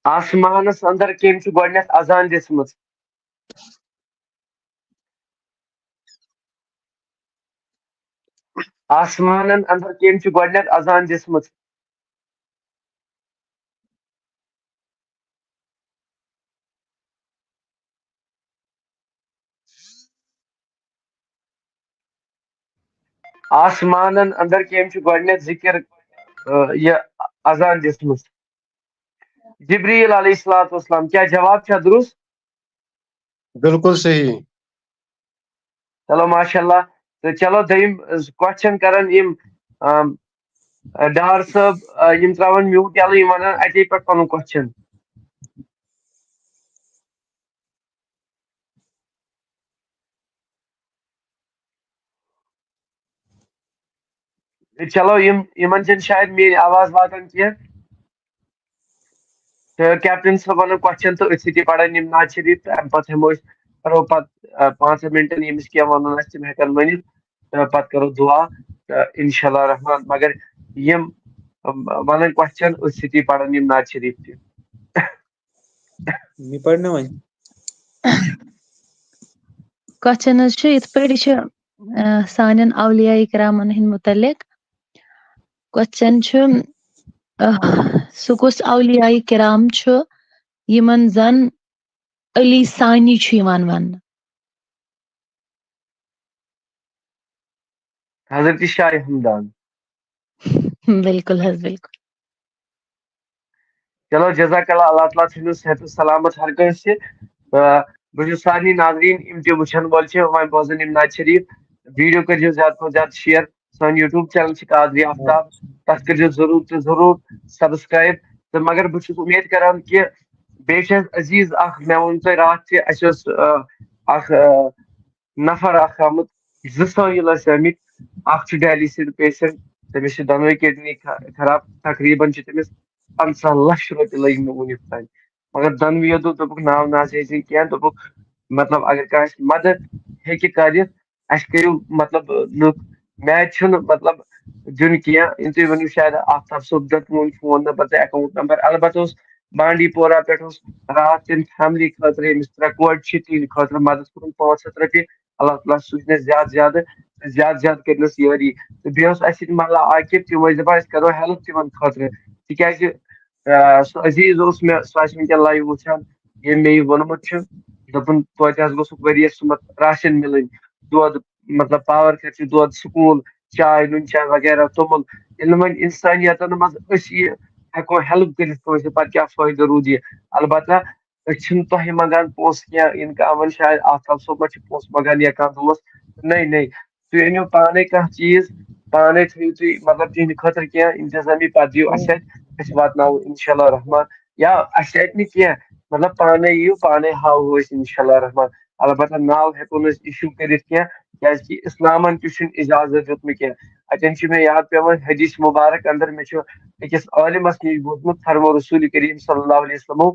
آسمانس اندر کٔمۍ چھِ گۄڈٕنٮ۪تھ اذان دِژمٕژ؟ آسمانن اندر کٔمۍ چھِ گۄڈٕنٮ۪تھ اذان دِژمٕژ؟ آسمانن اندر کٔمۍ چھُ گۄڈٕنیتھ ذکر، آ، یہِ اذان دِژمٕژ؟ جبریل علیہ الصلوۃ والسلام۔ کیٛاہ جواب چھا درست؟ بالکل صحیح۔ چلو، ماشاء اللہ۔ تہٕ چلو، دوٚیِم کوسچن کرن یِم، آم، ڈار صٲب، آ، یِم تراون میوٗٹ یَلہٕ، یِم ونن اَتے پٮ۪ٹھ پنُن کوسچن۔ چلو، یِم، یِمن چھنہٕ شاید میٲنۍ آواز واتان کینٛہہ۔ تہٕ کیپٹن صٲب ونو کوسچن تہٕ أتھۍ سۭتی پرن یِم نعت شریف، تہٕ امہِ پتہٕ ہٮ۪مو أسۍ، کرو پتہٕ، آ، پانٛژن منٹن ییٚمِس کینٛہہ ونُن آسہِ، تِم ہٮ۪کن ؤنِتھ۔ تہٕ پتہٕ کرو دعا، تہٕ انشاء اللہ الرحمن۔ مگر یِم، آ، ونن کوسچن، أتھۍ سۭتی پرن یِم نعت شریف تہِ۔ مےٚ پرنہٕ وۄنۍ۔ کوسچن حظ چھُ یِتھ پٲٹھۍ، یہِ چھُ، آ، سانٮ۪ن اولیاء کرامن ہٕنٛدۍ مُتعلق۔ کوسچن چھُ، آ، سُہ کُس اولیاء کرام چھُ یِمن زن علی ثانی چھُ یِوان وننہٕ؟ حضرت شاہ ہمدان۔ بالکل حظ، بالکل۔ چلو، جزاک اللہ، اللہ تعالیٰ تھٲینو صحت و سلامت ہر کٲنٛسہِ۔ تہٕ بہٕ چھُس سارنٕے ناظریٖن، یِم تہِ وٕچھن وٲلۍ چھِ، وۄنۍ بوزن یِم نعت شریف، ویڈیو کٔرۍزیو زیادٕ کھۄتہٕ زیادٕ شیئر۔ سون یوٗٹیوب چینل چھِ قادری آفتاب، تَتھ کٔرۍزیو ضروٗر تہٕ ضروٗر سبسکرایب۔ تہٕ مگر بہٕ چھُس اُمید کران کہِ بیٚیہِ چھِ اَسہِ عزیٖز اکھ، مےٚ ووٚن تۄہہِ راتھ تہِ، اَسہِ اوس، آ، اکھ، آ، نفر اکھ آمُت، زٕ سٲیِل ٲسۍ آمٕتۍ، اکھ چھُ ڈیالیسس پیشنٹ، تٔمِس چھِ دۄنوَے کڈنی خ-، خراب، تقریباً چھِ تٔمِس پنٛژاہ لچھ رۄپیہِ لٔگۍ مےٚ وُنیُک تام۔ مگر دۄنوٕیو دوٚپ، دوٚپُکھ، "ناو نہ حظ ہیٚیہِ زِ کینٛہہ"، دوٚپُکھ، مطلب، اگر کانٛہہ اَسہِ مدد ہیٚکہِ کٔرِتھ، اَسہِ کٔرِو، مطلب، لُکھ، مےٚ چھُنہٕ، مطلب، دیُن کینٛہہ۔ یِم تُہۍ ؤنِو، شاید آفتاب صٲب دیُت میون فون نمبر تہٕ اکاؤنٹ نمبر۔ البتہ اوس بانڈی پورہ پٮ۪ٹھ اوس راتھ تَمہِ فیملی خٲطرٕ، ییٚمِس ترٛےٚ کورِ چھِ، تِہِنٛدِ خٲطرٕ مدد کوٚرُن پانٛژھ ہَتھ رۄپیہِ۔ اللہ تعالیٰ سوٗزنَس زیادٕ زیادٕ، زیادٕ زیادٕ کٔرنَس یٲری۔ تہٕ بیٚیہِ اوس اَسہِ سۭتۍ محلہ عاقب، تِم ٲسۍ دَپان، "أسۍ کَرو ہیلپ تِمَن خٲطرٕ"، تِکیٛازِ، آ، سُہ عزیٖز اوس مےٚ، سُہ آسہِ وٕنکیٚن لایِو وٕچھان، ییٚمۍ مےٚ یہِ ووٚنمُت چھُ، دوٚپُن، "توتہِ حظ گوٚژھُکھ ؤریَس سُمَتھ راشن مِلٕنۍ، دۄد، مطلب، پاور خرچہِ، دۄد، سکوٗل، چاے، نُن چاے وغیرہ، توٚمُل"۔ ییٚلہِ نہٕ وۄنۍ اِنسٲنیَتَن منٛز أسۍ یہِ ہٮ۪کو ہیلپ کٔرِتھ کٲنٛسہِ، پَتہٕ کیٛاہ فٲیدٕ روٗد یہِ؟ البتہ أسۍ چھِنہٕ تۄہہِ منٛگان پونٛسہٕ کینٛہہ، یِنہٕ کانٛہہ وَنہِ شاید آفتاب صٲب ما چھِ پونٛسہٕ منٛگان یا کانٛہہ دوس۔ نَے، نَے، تُہۍ أنِو پانَے کانٛہہ چیٖز، پانَے تھٲیِو تُہۍ، مطلب، تِہِنٛدِ خٲطرٕ کینٛہہ اِنتظٲمی، پَتہٕ دِیِو اَسہِ اَتہِ، أسۍ واتناوو اِنشاء اللہ الرحمن۔ یا اَسہِ اَتہِ نہٕ کینٛہہ، مطلب، پانَے یِیِو، پانَے ہاوو أسۍ اِنشاء اللہ الرحمن۔ البتہ ناو ہٮ۪کو نہٕ أسۍ اِشوٗ کٔرِتھ کینٛہہ، کیٛازِکہِ اِسلامَن تہِ چھُنہٕ اِجازت دیُتمُت کینٛہہ۔ اَتٮ۪ن چھُ مےٚ یاد پٮ۪وان حدیث مُبارک اندر، مےٚ چھُ أکِس عٲلمَس نِش بوٗزمُت، فرمو رسول کریم صلی اللہ علیہ وسلمو،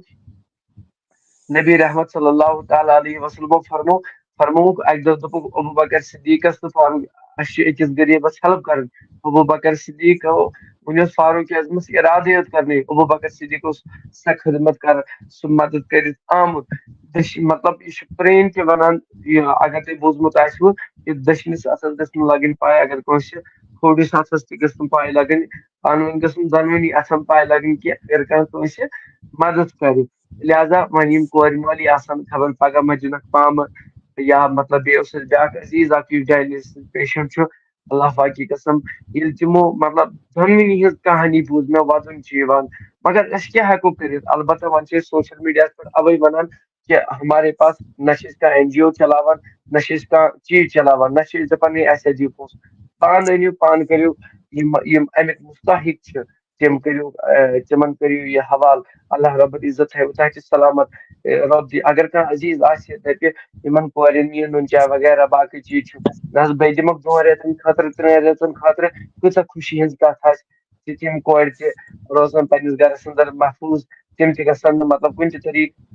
نبی رحمت صلی اللہ تعالیٰ علیہ وسلمو فرمو، فرمووُکھ، اَکہِ دۄہ دوٚپُکھ ابو بکر صدیقس تہٕ فاروق، "اَسہِ چھِ أکِس غریٖبس ہیلپ کرٕنۍ۔" ابو بکر صدیق، وُنہِ اوس فاروق اعظمس ارادے یوت کرنٕے، ابو بکر صدیق اوس سۄ خدمت کران، سُہ مدد کٔرِتھ آمُت۔ دٔچھ-، مطلب، یہِ چھُ پرٛٲنۍ تہِ ونان، یہِ اگر تۄہہِ بوٗزمُت آسِوٕ، یہِ دٔچھنِس اتھس گٔژھ نہٕ لگٕنۍ پاے، اگر کٲنٛسہِ کھوورِس اتھس تہِ گٔژھ نہٕ پاے لگٕنۍ، پانہٕ ؤنۍ گٔژھ نہٕ دۄنوٕنی اتھن پاے لگٕنۍ کہِ اگر کانٛہہ کٲنٛسہِ مدد کرِ۔ لہذا وۄنۍ یِم کورِ مٲلۍ آسن، خبر پگاہ ما دِنکھ پامہٕ، یا مطلب بیٚیہِ اوس اَسہِ بیٛاکھ عزیٖز اکھ، یُس ڈائلسس پیشنٹ چھُ، اللہ پاکی قسم، ییٚلہِ تِمو، مطلب، دۄنوٕنی ہٕنٛز کہانی بوٗز مےٚ، وَدُن چھُ یِوان۔ مگر أسۍ کیٛاہ ہٮ۪کو کٔرِتھ؟ البتہ وۄنۍ چھِ أسۍ سوشل میڈیاہَس پٮ۪ٹھ اَوَے وَنان کہِ ہمارے پاس نہ چھِ أسۍ کانٛہہ این جی او چلاوان، نہ چھِ أسۍ کانٛہہ چیٖز چلاوان، نہ چھِ أسۍ دَپان ہے اَسہِ ہا دِیِو پونٛسہٕ۔ پانہٕ أنِو، پانہٕ کٔرِو، یِم، یِم اَمِکۍ مُستحق چھِ، تِم کٔرِو، آ، تِمن کٔرِو یہِ حوالہٕ۔ اللہ رب العزت تھٲیِو تۄہہِ تہِ سلامت۔ آ، رۄب دی، اگر کانٛہہ عزیٖز آسہِ، دَپہِ، یِمن کورٮ۪ن یہِ نُن چاے وغیرہ باقٕے چیٖز چھِ، نہ حظ، بیٚیہِ دِمکھ دۄن رٮ۪تن خٲطرٕ، ترٛٮ۪ن رٮ۪تن خٲطرٕ، کۭژاہ خوشی ہٕنٛز کتھ آسہِ زِ تِم کورِ تہِ روزن پننِس گرس اندر محفوظ، تِم تہِ گژھن نہٕ، مطلب، کُنہِ تہِ طریقہٕ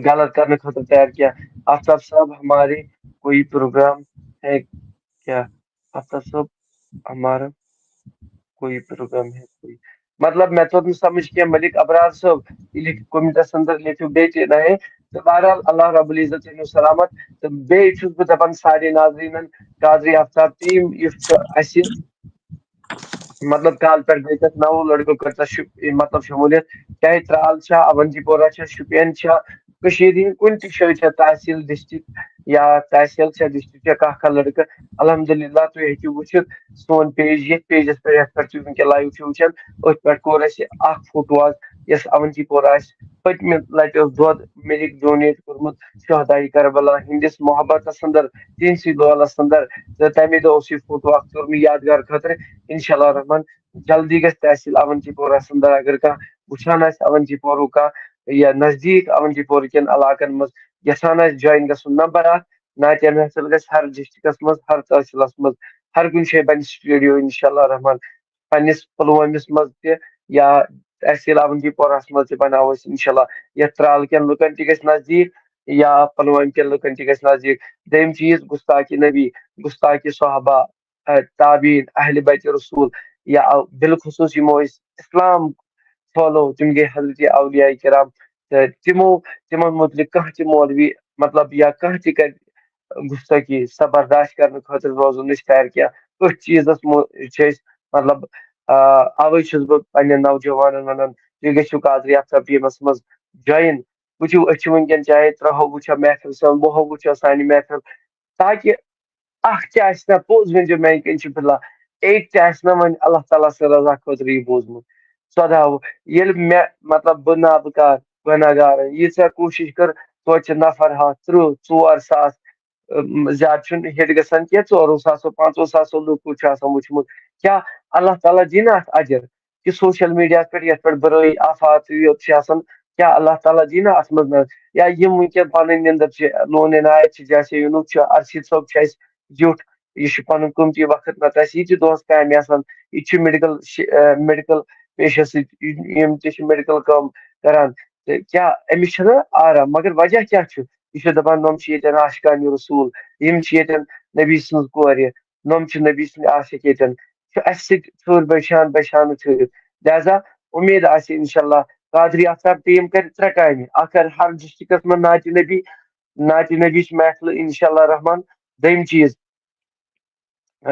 غلط کرنہٕ خٲطرٕ تیار کینٛہہ۔ آفتاب صٲب، ہمارے کوئی پروگرام ہے کیا؟ آفتاب صٲب، ہمارا کوئی پروگرام ہے کوئی؟ مطلب، مےٚ توٚر نہٕ سمجھ کینٛہہ، ملک ابرار صٲب، یہِ لیکھِو کمنٹس اندر، لیکھِو بیٚیہِ تہِ نہ ہے۔ تہٕ بہرحال، اللہ رب العزت تھٲینو سلامت۔ تہٕ بیٚیہِ چھُس بہٕ دپان سارے ناظریٖنن، قادری آفتاب ٹیٖم یُس چھُ اَسہِ، مطلب، کالہٕ پٮ۪ٹھ گٔے تَتھ نَوو لٔڑکو کٔر تَتھ شُپ-، مطلب، شموٗلیت، چاہے ترٛال چھا، اونتی پورہ چھا، شُپین چھا، کٔشیٖرِ ہِنٛدۍ کُنہِ تہِ جایہِ چھا، تحصیٖل، ڈسٹرکٹ، یا تحصیل چھا، ڈسٹرکٹ چھا، کانٛہہ کانٛہہ لڑکہٕ، الحمدللہ تُہۍ ہیٚکِو وٕچھِتھ سون پیج، یتھ پیجس پٮ۪ٹھ، یتھ پٮ۪ٹھ تُہۍ وٕنکیٚن لایو چھِو وٕچھان، أتھۍ پٮ۪ٹھ کوٚر اَسہِ اکھ فوٹو آز، یۄس اونتی پورہ آسہِ پٔتمہِ لٹہِ اوس دۄد مِلک ڈونیٹ کوٚرمُت شہداے کربلا ہٕنٛدِس محبتس اندر، تِہنٛدسٕے لولس اندر، تہٕ تمے دۄہ اوس یہِ فوٹو اکھ کوٚرمُت یادگار خٲطرٕ۔ انشاءاللہ الرحمن، جلدی گژھِ تحصیل اونتی پورہ اندر، اگر کانٛہہ وٕچھان آسہِ اونتی پورُک کانٛہہ یا نزدیٖک اونتی پورہ کٮ۪ن علاقن منٛز یژھان آسہِ جوین گژھُن، نمبر اکھ، نعتیہ محفل گژھِ ہر ڈسٹرکٹس منٛز، ہر تحصیلس منٛز، ہر کُنہِ جایہِ بنہِ سٹوڈیو انشاءاللہ الرحمن۔ پننِس پلوٲمِس منٛز تہِ یا تحصیل اونتی پورہس منٛز تہِ بناوو أسۍ انشاءاللہ۔ یتھ ترال کٮ۪ن لُکن تہِ گژھِ نزدیٖک یا پلوامہِ کٮ۪ن لُکن تہِ گژھِ نزدیٖک۔ دوٚیِم چیٖز، گستاکی نبی، گستاکی صحابہ، ا، تابعین، اہل بیت رسول، یا او-، بالخصوص یِمو أسۍ اسلام پھٲلو، تِم گٔے حضرت اولیاء کرام۔ تہٕ تِمو، تِمن متعلق کانٛہہ تہِ مولوی، مطلب، یا کانٛہہ تہِ کرِ گستٲخی، سۄ برداشت کرنہٕ خٲطرٕ روزو نہٕ أسۍ تیار کینٛہہ۔ أتھۍ چیٖزس مو-، چھِ أسۍ، مطلب، آ، اوے چھُس بہٕ پننٮ۪ن نوجوانن ونان، تُہۍ گٔژھِو قادری آفتاب ٹیمس منٛز جوین۔ وٕچھِو، أسۍ چھِ وٕنکیٚن چاہے ترٛہو وٕچھو محفل سان، وُہو وٕچھو سانہِ محفل، تاکہِ اکھ تہِ آسہِ نہ، پوٚز ؤنۍزیو مےٚ، یہِ کِنۍ چھُ بِلا، أکۍ تہِ آسہِ نہ وۄنۍ اللہ تعالیٰ سٕنٛز رضا خٲطرٕ یہِ بوٗزمُت۔ ژۄدہو، ییٚلہِ مےٚ، مطلب، بہٕ نابکار گۄناہگار، ییٖژاہ کوٗشِش کٔر، توتہِ چھِ نفر ہتھ، تٕرٛہ، ژور ساس، اَم، زیادٕ چھُنہٕ ہِٹ گژھان کینٛہہ، ژورو ساسو، پانٛژو ساسو لُکو چھُ آسان وٕچھمُت۔ کیٛاہ اللہ تعالیٰ دِیہِ نہ اتھ اجر؟ کہِ سوشل میڈیاہس پٮ۪ٹھ یتھ پٮ۪ٹھ بُرٲیی آفات یوت چھِ آسان، کیٛاہ اللہ تعالیٰ دِیہِ نہ اتھ منٛز نظر؟ یا یِم وٕنکیٚن پنٕنۍ نیٚنٛدٕر چھِ، لون عنایت چھِ، جیسے یوٗنُک چھُ، ارشد صٲب چھُ اسہِ زیُٹھ، یہِ چھُ پنُن قۭمتی وقت، نتہٕ آسہِ یہِ تہِ دۄہس کامہِ آسان۔ یہِ تہِ چھُ میڈیکل ش-، ا، میڈیکل پیشس سۭتۍ، یِم تہِ چھِ میڈیکل کٲم کران۔ تہٕ کیٛاہ أمِس چھُنہٕ آرام؟ مگر وجہ کیٛاہ چھُ؟ یہِ چھُ دپان، نۄم چھِ ییٚتٮ۪ن عاشقانِ رسول، یِم چھِ ییٚتٮ۪ن نبی سٕنٛز کورِ، نۄم چھِ نبی سٕنٛدۍ عاشق ییٚتٮ۪ن۔ چھُ اَسہِ سۭتۍ ٹھوٗر بشان بشانہٕ ٹھٔہرِتھ۔ لہذا اُمید آسہِ انشاءاللہ قادری آفتاب ٹیٖم کرِ ترٛےٚ کامہِ۔ اکھ کرِ ہر ڈسٹرکٹس منٛز نعتِ نبی، نعتِ نبی چھِ محفلہٕ انشاءاللہ رحمان۔ دوٚیِم چیٖز، آ،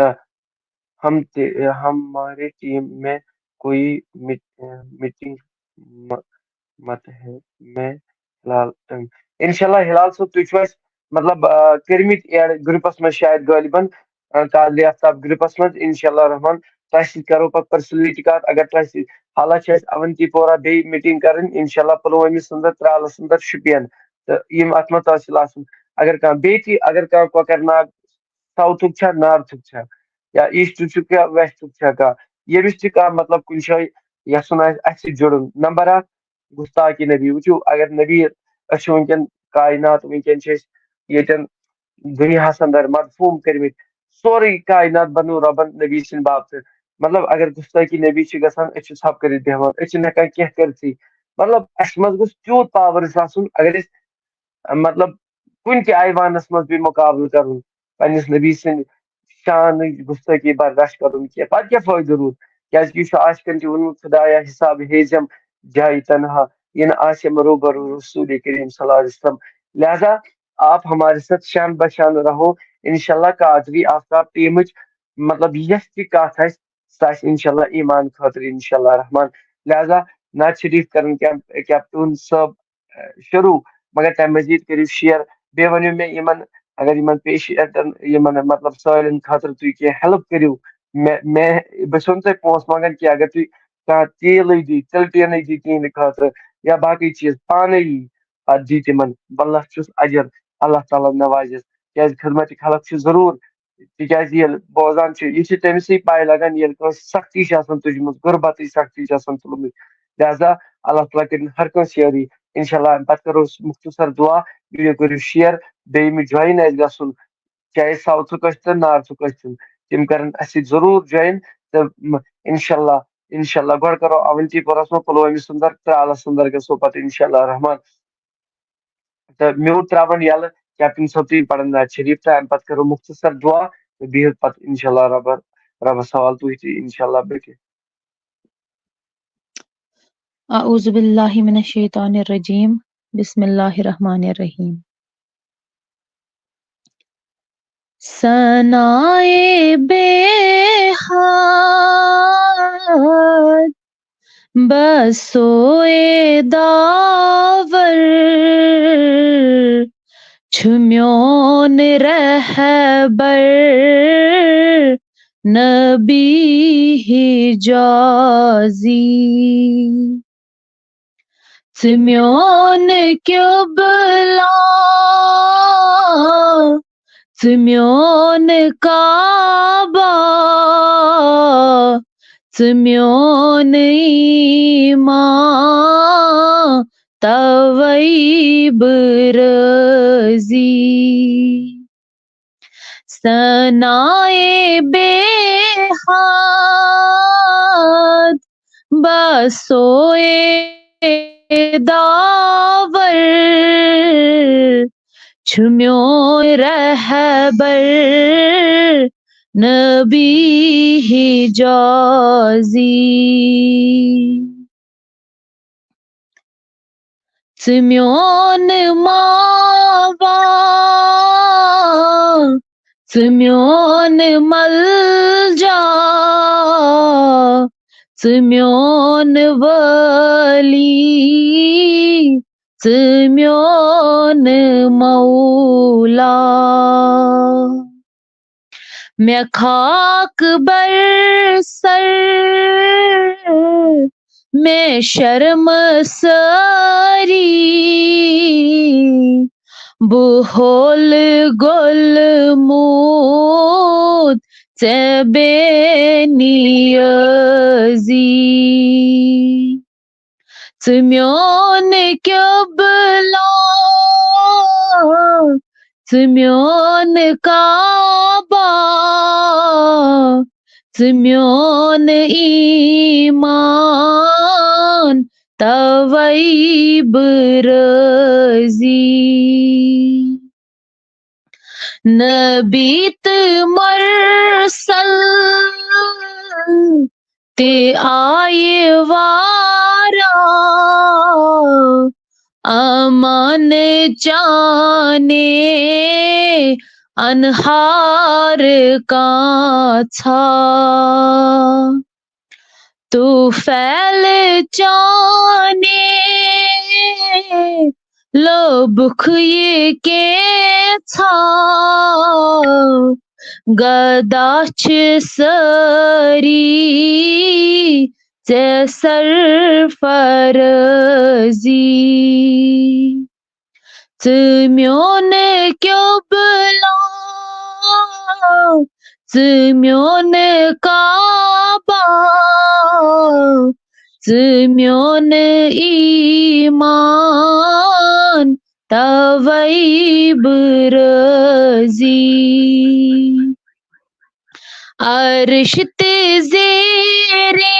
ہم تے-، ہمارے ٹیم میں کوئی میٹ-، میٹنگ م-، مت ہے، میں ہلال، انشاءاللہ ہلال صٲب، تُہۍ چھِو اَسہِ، مطلب، آ، کٔرمٕتۍ ایڈ گروپس منٛز شاید غٲلبن، آ، قادری آفتاب گروپس منٛز، انشاءاللہ رحمان، تۄہہِ سۭتۍ کرو پتہٕ پرسنلی تہِ کتھ۔ اگر تۄہہِ سۭتۍ حالہ چھِ اَسہِ اونتی پورہ بیٚیہِ میٹنگ کرٕنۍ، انشاءاللہ پلوٲمِس اندر، ترالس اندر، شُپین، تہٕ یِم اتھ منٛز تحصیل آسن۔ اگر کانٛہہ بیٚیہِ تہِ، اگر کانٛہہ کۄکرناگ ساوتھُک چھا، نارتھُک چھا، یا ایسٹُک چھُ، یا ویسٹُک چھا کانٛہہ، ییٚمِس تہِ کانٛہہ، مطلب، کُنہِ جایہِ یژھُن آسہِ اَسہِ سۭتۍ جُڑُن، نمبر اکھ، گستاخی نبی۔ وٕچھِو، اگر نبی، أسۍ چھِ وٕنکیٚن کائنات، وٕنکیٚن چھِ أسۍ ییٚتٮ۪ن دُنیاہَس اندر مدفوٗن کٔرمٕتۍ، سورُے کائنات بنوو رۄبن نبی سٕنٛدِ باپتہٕ۔ مطلب، اگر گستاخی نبی چھِ گژھان، أسۍ چھِ ژھۄپہٕ کٔرِتھ بیٚہوان، أسۍ چھِ نہٕ ہٮ۪کان کینٛہہ کٔرتھٕے۔ مطلب، اَسہِ منٛز گوٚژھ تیوٗت پاور آسُن، اگر أسۍ، مطلب، کُنہِ تہِ ایوانس منٛز پیٚیہِ مُقابلہٕ کرُن، پننِس نبی سٕنٛدِ شانٕچ گستٲخی برداشت کرُن کینٛہہ، پتہٕ کیٛاہ فٲیدٕ روٗد؟ کیٛازِ کہِ یہِ چھُ عاشقن تہِ ووٚنمُت، خدایا، حساب ہے زم جایہِ تنہا، یہِ نہٕ آسہِ مرو برو رسول کریم صلی اللہ علیہ وسلم۔ لہذا آپ ہمارے ساتھ شان بشان رہو۔ انشاءاللہ قادری آفتاب ٹیمٕچ، مطلب، یۄس تہِ کتھ آسہِ، سُہ آسہِ انشاءاللہ ایمان خٲطرٕ، انشاءاللہ رحمان۔ لہذا نعت شریف کرن کیمپ-، کیپٹون صٲب، ا، شروع، مگر تمہِ مزید کٔرِو شیئر۔ بیٚیہِ ؤنِو مےٚ یِمن، اگر یِمن پیشنٹن، یِمن، مطلب، سٲلِن خٲطرٕ تُہۍ کینٛہہ ہیلپ کٔرِو، مےٚ، مےٚ، بہٕ چھُسو نہٕ تۄہہِ پونٛسہٕ منٛگان کینٛہہ، اگر تُہۍ کانٛہہ تیٖلٕے دِیِو، تِلہٕ ٹیٖنٕے دِیِو تِہنٛدِ خٲطرٕ یا باقٕے چیٖز پانے یی، اتھ دِیِو تِمن، بلہ چھُس اجر، اللہ تعالیٰ نوازٮ۪س، کیازِ خدمت خلق چھُ ضروٗر۔ تِکیازِ ییٚلہِ بوزان چھِ، یہِ چھِ تٔمِسٕے پَے لَگان، ییٚلہِ کٲنٛسہِ سختی چھِ آسان تُجمٕژ، غُربَتٕچ سختی چھِ آسان تُلمٕژ۔ لہذا اللہ تعالیٰ کٔرِنۍ ہر کٲنٛسہِ یٲری۔ انشاءاللہ اَمہِ پَتہٕ کَرو أسۍ مُختصر دُعا، ویٖڈیو کٔرِو شِیَر، بیٚیہِ یِم جویِن آسہِ گژھُن، چاہے ساوتھُک ٲسۍتَن، نارتھُک ٲسۍتَن، تِم کَرَن اَسہِ سۭتۍ ضروٗر جویِن۔ تہٕ م-، انشاءاللہ، انشاءاللہ گۄڈٕ کَرو اَوَنتی پورَس منٛز، پُلوٲمِس اَندَر، ترٛالَس اَندَر گژھو پَتہٕ انشاءاللہ رحمان۔ تہٕ میوٗٹ ترٛاوان یَلہٕ، کیپٹن صٲب، تُہۍ پَرن نعت شریف تہٕ اَمہِ پَتہٕ کَرو مُختصر دُعا تہٕ بِہِو پَتہٕ اِنشاءاللہ رۄبَس، رۄبَس حوالہٕ تُہۍ تہِ اِنشاءاللہ بیٚیہِ۔ أعوذ باللہ من الشیطان الرجیم۔ بسم اللہ الرحمن الرحیم۔ ثنائے بے حد بسوئے داور، چھُ میون رہبر نبی حجازی۔ ژٕ میون قبلہ، ژٕ میون کعبہ، ژٕ میون ایمان، توے بہٕ رٲضی۔ ثنائے بے حد بسوئے داور، چھُ میون رہبر نبی حجازی۔ ژٕ میون ماوا، ژٕ میون ملجا، ژٕ میون ولی، ژٕ میون مولا۔ مےٚ خاک بر سر، مےٚ شرم سٲری، بہٕ ہول گول موٗد ژےٚ بے نیٲزی۔ ژٕ میون قبلہ، ژٕ میون کعبہ، ژٕ میون ایمان، توے بہٕ رٲضی۔ نبی تہٕ مرسل تہِ آیہِ واریاہ، امان چانے انہار کانٛژھا۔ طفیل چانے لوٚبُکھ یہِ کینٛژھا، گدا چھِ سٲری ژےٚ سرفرٲزی۔ ژٕ میون قبلہ، ژٕ میون کعبہ، ژٕ میون ایمان، توے بہٕ رٲضی۔ عرش تہِ زیرے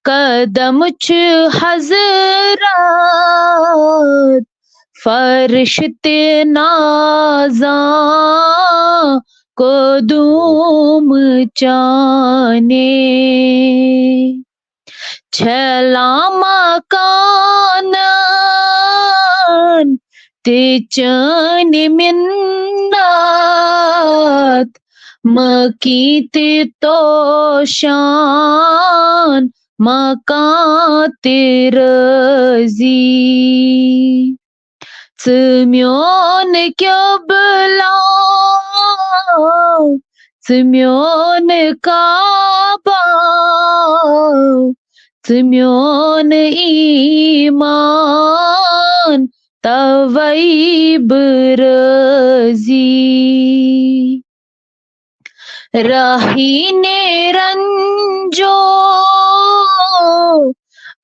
قدم چھُ حضرت، فرش تہِ نازاں قدوم چانے۔ چھلام مکانن تہِ چٲنۍ منت، مکی تہِ توشان مکان تہِ رٲضی۔ ژٕ میون قبلہ، ژٕ میون کعبہ، ژٕ میون ایمان، توے بہٕ رٲضی۔ راہی نیرن جو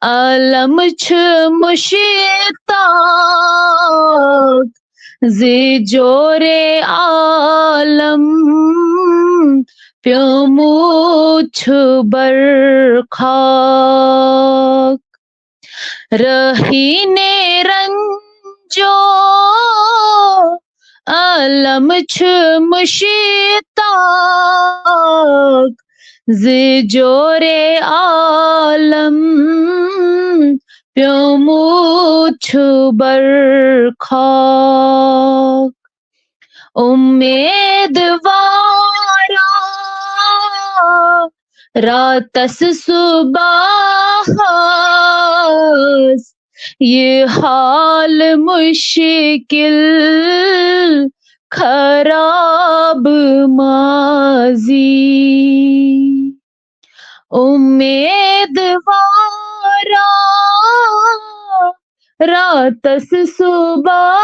عالم چھُ مشتاق، زِ جورِ عالم پیومُت چھُ برخاک۔ راہی نیرن جو عالم چھُ مشتاق، زِ جورِ عالم پیومُت چھُ برخاک۔ امیدوارا راتس صبحس، یہ حال مشکل خراب ماضی، امیدوارا راتس صبح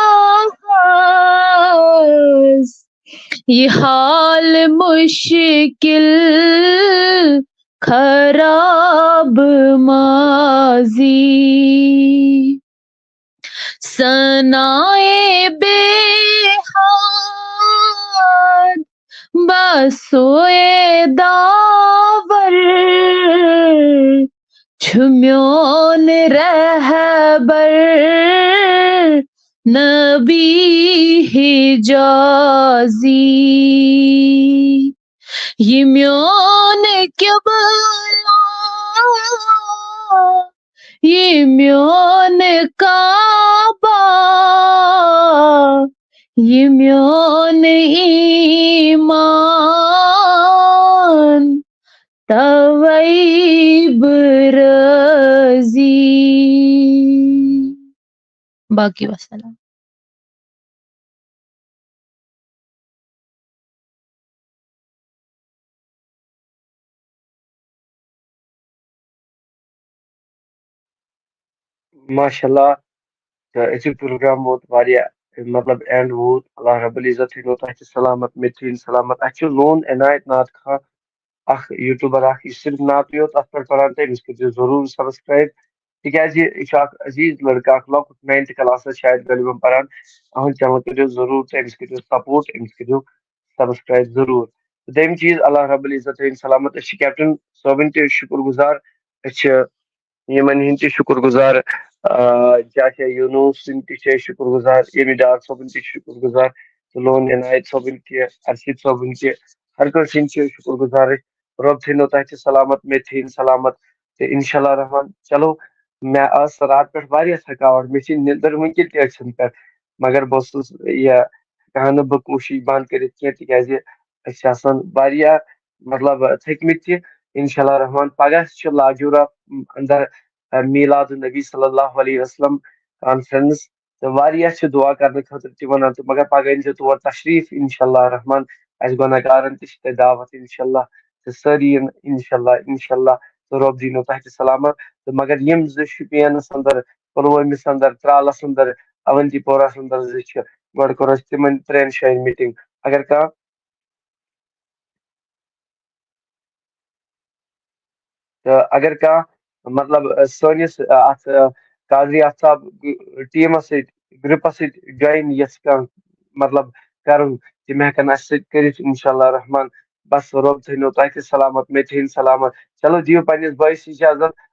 یہ حال مشکل خراب ماضی، ثنائے بے حد بسوئے داور، چھ میون رہبر نبی حجازی۔ یہ میون قبلہ، یہ میون کعبہ، یہ میون ایمان، توے بہٕ رٲضی۔ باقی وسلام۔ ماشاء اللہ۔ تہٕ أزیُک پروگرام ووت واریاہ، مطلب، اینڈ ووت۔ اللہ رب العزت تھٲینو تۄہہِ تہِ سلامت، مےٚ تہِ تھٲیِن سلامت۔ اَسہِ چھُ لون عنایت ناد خان، اکھ یوٗٹیوٗبر اکھ، یہِ چھُ صرف نعتٕے یوت، اَتھ پٮ۪ٹھ پران تہٕ أمِس کٔرۍزیو ضروٗر سبسکرایب، تِکیازِ یہِ چھُ اکھ عزیز لڑکہٕ، اکھ لۄکُٹ ناینتھ کلاسس شاید غٲلبن پران۔ أہُنٛد چینل کٔرِو ضروٗر تہٕ أمِس کٔرِو سپورٹ، أمِس کٔرِو سبسکرایب ضروٗر۔ تہٕ دوٚیِم چیٖز، اللہ رب العزت تھٲیِن سلامت۔ أسۍ چھِ کیپٹن صٲبٕنۍ تہِ شُکر گُزار، أسۍ چھِ یِمن ہٕنٛدۍ تہِ شُکر گُزار، آ، جاشا یوٗنوٗس سٕنٛدۍ تہِ چھِ أسۍ شُکر گُزار، ییٚمہِ ڈار صٲبٕنۍ تہِ چھِ شُکر گُزار، تہٕ لون عنایت صٲبٕنۍ تہِ، ارشد صٲبٕنۍ تہِ، ہر کٲنٛسہِ ہٕنٛدۍ چھِ أسۍ شُکر گُزار۔ أسۍ رۄب تھٲینو تۄہہِ تہِ سلامت، مےٚ تہِ تھٲیِن سلامت۔ تہٕ انشاء اللہ رحمان، چلو، مےٚ ٲس راتہٕ پٮ۪ٹھ واریاہ تھکاوٹ، مےٚ چھِ نِندٕر وٕنہِ تہِ أچھن پٮ۪ٹھ، مگر بہٕ اوسُس یہِ ہٮ۪کہٕ نہٕ بہٕ کوٗشِش بنٛد کٔرِتھ کینٛہہ، تِکیازِ أسۍ چھِ آسان واریاہ، مطلب، تھٔکمٕتۍ تہِ۔ انشاء اللہ رحمان، پگاہ چھِ لاجورا اندر، آ، میلاد النبی صلی اللہ علیہ وسلم کانفرنس، تہٕ واریاہ چھِ دعا کرنہٕ خٲطرٕ تہِ ونان، تہٕ مگر پگاہ أنۍ زِ تور تشریف انشاء اللہ رحمان۔ اسہِ گۄناہگارن تہِ چھِ تتہِ دعوت انشاء اللہ، تہٕ سٲری یِن انشاء اللہ، انشاء اللہ، تہٕ رۄب دِینو تۄہہِ تہِ سلامت۔ تہٕ مگر یِم زٕ شُپینس اندر، پلوٲمِس اندر، ترالس اندر، اونتی پورس اندر زٕ چھِ، گۄڈٕ کوٚر اسہِ تِمن ترٛٮ۪ن جاین میٖٹِنٛگ۔ اگر کانٛہہ، تہٕ اگر کانٛہہ، مطلب، سٲنِس، اتھ، قادری آفتاب ٹیٖمس سۭتۍ، گروپس سۭتۍ جوین یژھِ کانٛہہ، مطلب، کرُن، تِم ہٮ۪کن اسہِ سۭتۍ کٔرِتھ، انشاء اللہ رحمان۔ بس، رۄب تھٲینو تۄہہِ تہِ سلامت، مےٚ تہِ تھٲیِن سلامت۔ چلو، دِیِو پننِس بٲیِس اجازت،